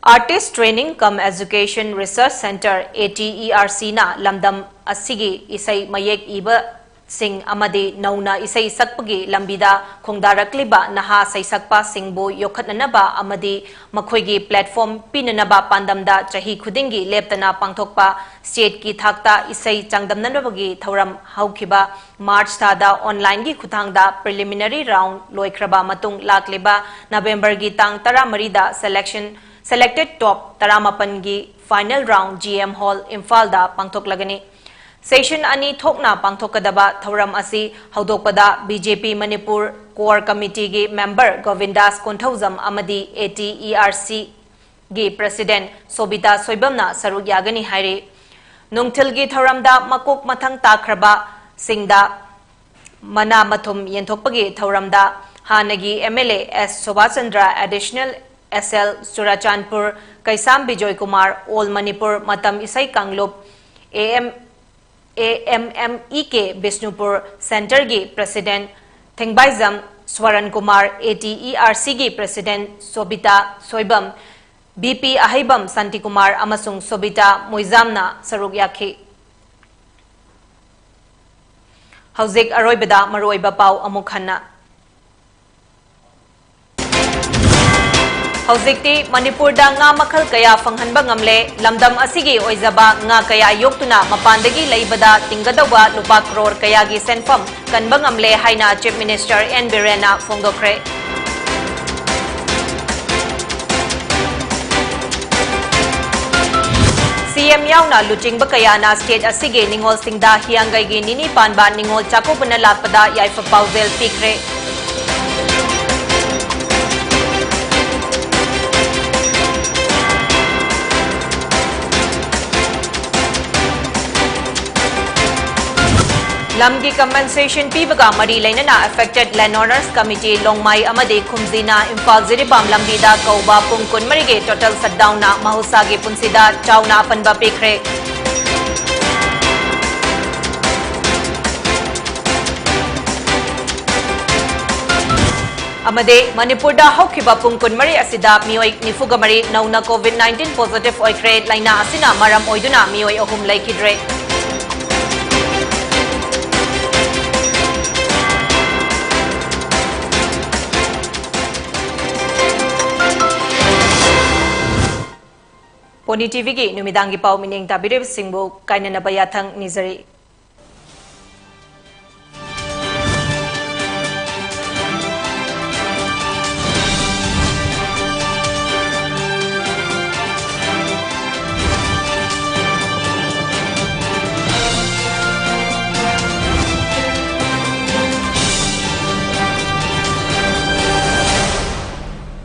Artist Training cum Education Research Centre, ATERC ꯅ ꯂꯝꯗꯝ ꯑꯁꯤꯒꯤ ꯏꯁꯩ ꯃꯌꯦꯛ ꯏꯕꯁꯤꯡ ꯑꯃꯗꯤ ꯅꯧꯅ ꯏꯁꯩ ꯁꯛꯄꯒꯤ ꯂꯝꯕꯤꯗ ꯈꯣꯡꯗꯥꯔꯛꯂꯤꯕ ꯅꯍꯥ ꯁꯩꯁꯛꯄꯁꯤꯡꯕꯨ ꯌꯣꯛꯈꯠꯅꯅꯕ ꯑꯃꯗꯤ ꯃꯈꯣꯏꯒꯤ platform ꯄꯤꯅꯅꯕ ꯄꯥꯟꯗꯝꯗ ꯆꯍꯤ ꯈꯨꯗꯤꯡꯒꯤ ꯂꯦꯞꯇꯅ ꯄꯥꯡꯊꯣꯛꯄ state ꯀꯤ ꯊꯥꯛꯇ ꯏꯁꯩ ꯆꯥꯡꯗꯝꯅꯅꯕꯒꯤ ꯊꯧꯔꯝ ꯍꯧꯈꯤꯕ March ꯊꯥꯗ online ꯒꯤ ꯈꯨꯠꯊꯥꯡꯗ preliminary round ꯂꯣꯏꯈ꯭ꯔꯕ ꯃꯇꯨꯡ ꯂꯥꯛꯂꯤꯕ November ꯒꯤ ꯇꯥꯡ ꯇꯔꯥꯃꯔꯤꯗ selection, selected top ꯇꯔꯥꯃꯥꯄꯟꯒꯤ final round G M Hall ꯏꯝꯐꯥꯜꯗ ꯄꯥꯡꯊꯣꯛꯂꯒꯅꯤ꯫ Session ꯑꯅꯤ ꯊꯣꯛꯅ ꯄꯥꯡꯊꯣꯛꯀꯗꯕ ꯊꯧꯔꯝ ꯑꯁꯤ ꯍꯧꯗꯣꯛꯄꯗ B J P Manipur Core Committee ꯒꯤ member ꯒꯣꯕꯤꯟꯗꯥꯁ ꯀꯣꯟꯊꯧꯖꯝ ꯑꯃꯗꯤ ATERC ꯒꯤ president ꯁꯣꯕꯤꯇꯥ ꯁꯣꯏꯕꯝꯅ ꯁꯔꯨꯛ ꯌꯥꯒꯅꯤ ꯍꯥꯏꯔꯤ꯫ ꯅꯨꯡꯊꯤꯜꯒꯤ ꯊꯧꯔꯝꯗ ꯃꯀꯣꯛ ꯃꯊꯪ ꯇꯥꯈ꯭ꯔꯕꯁꯤꯡꯗ ꯃꯅꯥ ꯃꯊꯨꯝ ꯌꯦꯟꯊꯣꯛꯄꯒꯤ ꯊꯧꯔꯝꯗ ꯍꯥꯟꯅꯒꯤ M L A S Sobhachandra, additional S L Churachandpur, Keisham Bijoy Kumar, All Manipur ꯃꯇꯝ ꯏꯁꯩ ꯀꯥꯡꯂꯨꯞ, A M, A M M E K Bishnupur centre ꯒꯤ president ꯊꯦꯡꯕꯥꯏꯖꯝ ꯁ꯭ꯋꯔꯟ ꯀꯨꯃꯥꯔ, ATERC ꯒꯤ president ꯁꯣꯕꯤꯇꯥ ꯁꯣꯏꯕꯝ, B P ꯑꯍꯩꯕꯝ ꯁꯥꯟꯇꯤꯀꯨꯃꯥꯔ ꯑꯃꯁꯨꯡ ꯁꯣꯕꯤꯇꯥ ꯃꯣꯏꯖꯥꯝꯅ ꯁꯔꯨꯛ ꯌꯥꯈꯤ꯫ ꯍꯧꯖꯤꯛ ꯑꯔꯣꯏꯕꯗ ꯃꯔꯨꯑꯣꯏꯕ ꯄꯥꯎ ꯑꯃꯨꯛ ꯍꯟꯅ꯫ ꯍꯧꯖꯤꯛꯇꯤ ꯃꯅꯤꯄꯨꯔꯗ ꯉꯥ ꯃꯈꯜ ꯀꯌꯥ ꯐꯪꯍꯟꯕ ꯉꯝꯂꯦ꯫ ꯂꯝꯗꯝ ꯑꯁꯤꯒꯤ ꯑꯣꯏꯖꯕ ꯉꯥ ꯀꯌꯥ ꯌꯣꯛꯇꯨꯅ ꯃꯄꯥꯟꯗꯒꯤ ꯂꯩꯕꯗ ꯇꯤꯡꯒꯗꯧꯕ ꯂꯨꯄꯥ ꯀ꯭ꯔꯣꯔ ꯀꯌꯥꯒꯤ ꯁꯦꯟꯐꯝ ꯀꯟꯕ ꯉꯝꯂꯦ ꯍꯥꯏꯅ Chief Minister N ꯕꯤꯔꯦꯟꯅ ꯐꯣꯡꯗꯣꯛꯈ꯭ꯔꯦ꯫ ꯁꯤ ꯑꯦꯝ ꯌꯥꯎꯅ ꯂꯨꯆꯤꯡꯕ ꯀꯌꯥꯅ state ꯑꯁꯤꯒꯤ ꯅꯤꯉꯣꯜꯁꯤꯡꯗ ꯍꯤꯌꯥꯡꯒꯩꯒꯤ ꯅꯤꯅꯤ ꯄꯥꯟꯕ ꯅꯤꯉꯣꯜ ꯆꯥꯛꯀꯧꯕꯅ ꯂꯥꯛꯄꯗ ꯌꯥꯏꯐ ꯄꯥꯎꯖꯦꯜ ꯄꯤꯈ꯭ꯔꯦ꯫ ꯂꯝꯒꯤ compensation ꯄꯤꯕꯒ ꯃꯔꯤ ꯂꯩꯅꯅ affected landowners committee ꯂꯣꯡꯃꯥꯏ ꯑꯃꯗꯤ ꯈꯨꯝꯖꯤꯅ ꯏꯝꯐꯥꯜ ꯖꯤꯔꯤꯕꯥꯝ ꯂꯝꯕꯤꯗ ꯀꯧꯕ ꯄꯨꯡ ꯀꯨꯟꯃꯔꯤꯒꯤ total shutdownꯅ ꯃꯍꯧꯁꯥꯒꯤ ꯄꯨꯟꯁꯤꯗ ꯆꯥꯎꯅ ꯑꯄꯟꯕ ꯄꯤꯈ꯭ꯔꯦ꯫ ꯑꯃꯗꯤ ꯃꯅꯤꯄꯨꯔꯗ ꯍꯧꯈꯤꯕ ꯄꯨꯡ ꯀꯨꯟꯃꯔꯤ ꯑꯁꯤꯗ ꯃꯤꯑꯣꯏ ꯅꯤꯐꯨꯒ ꯃꯔꯤ ꯅꯧꯅ COVID nineteen positive ꯑꯣꯏꯈ꯭ꯔꯦ꯫ ꯂꯥꯏꯅꯥ ꯑꯁꯤꯅ ꯃꯔꯝ ꯑꯣꯏꯗꯨꯅ ꯃꯤꯑꯣꯏ ꯑꯍꯨꯝ ꯂꯩꯈꯤꯗ꯭ꯔꯦ꯫ ꯄꯣꯅꯤ ꯇꯤꯚꯤꯒꯤ ꯅꯨꯃꯤꯗꯥꯡꯒꯤ ꯄꯥꯎ ꯃꯤꯠꯌꯦꯡ ꯇꯥꯕꯤꯔꯤꯕꯁꯤꯡꯕꯨ ꯀꯥꯏꯅꯅꯕ ꯌꯥꯊꯪ ꯅꯤꯖꯔꯤ꯫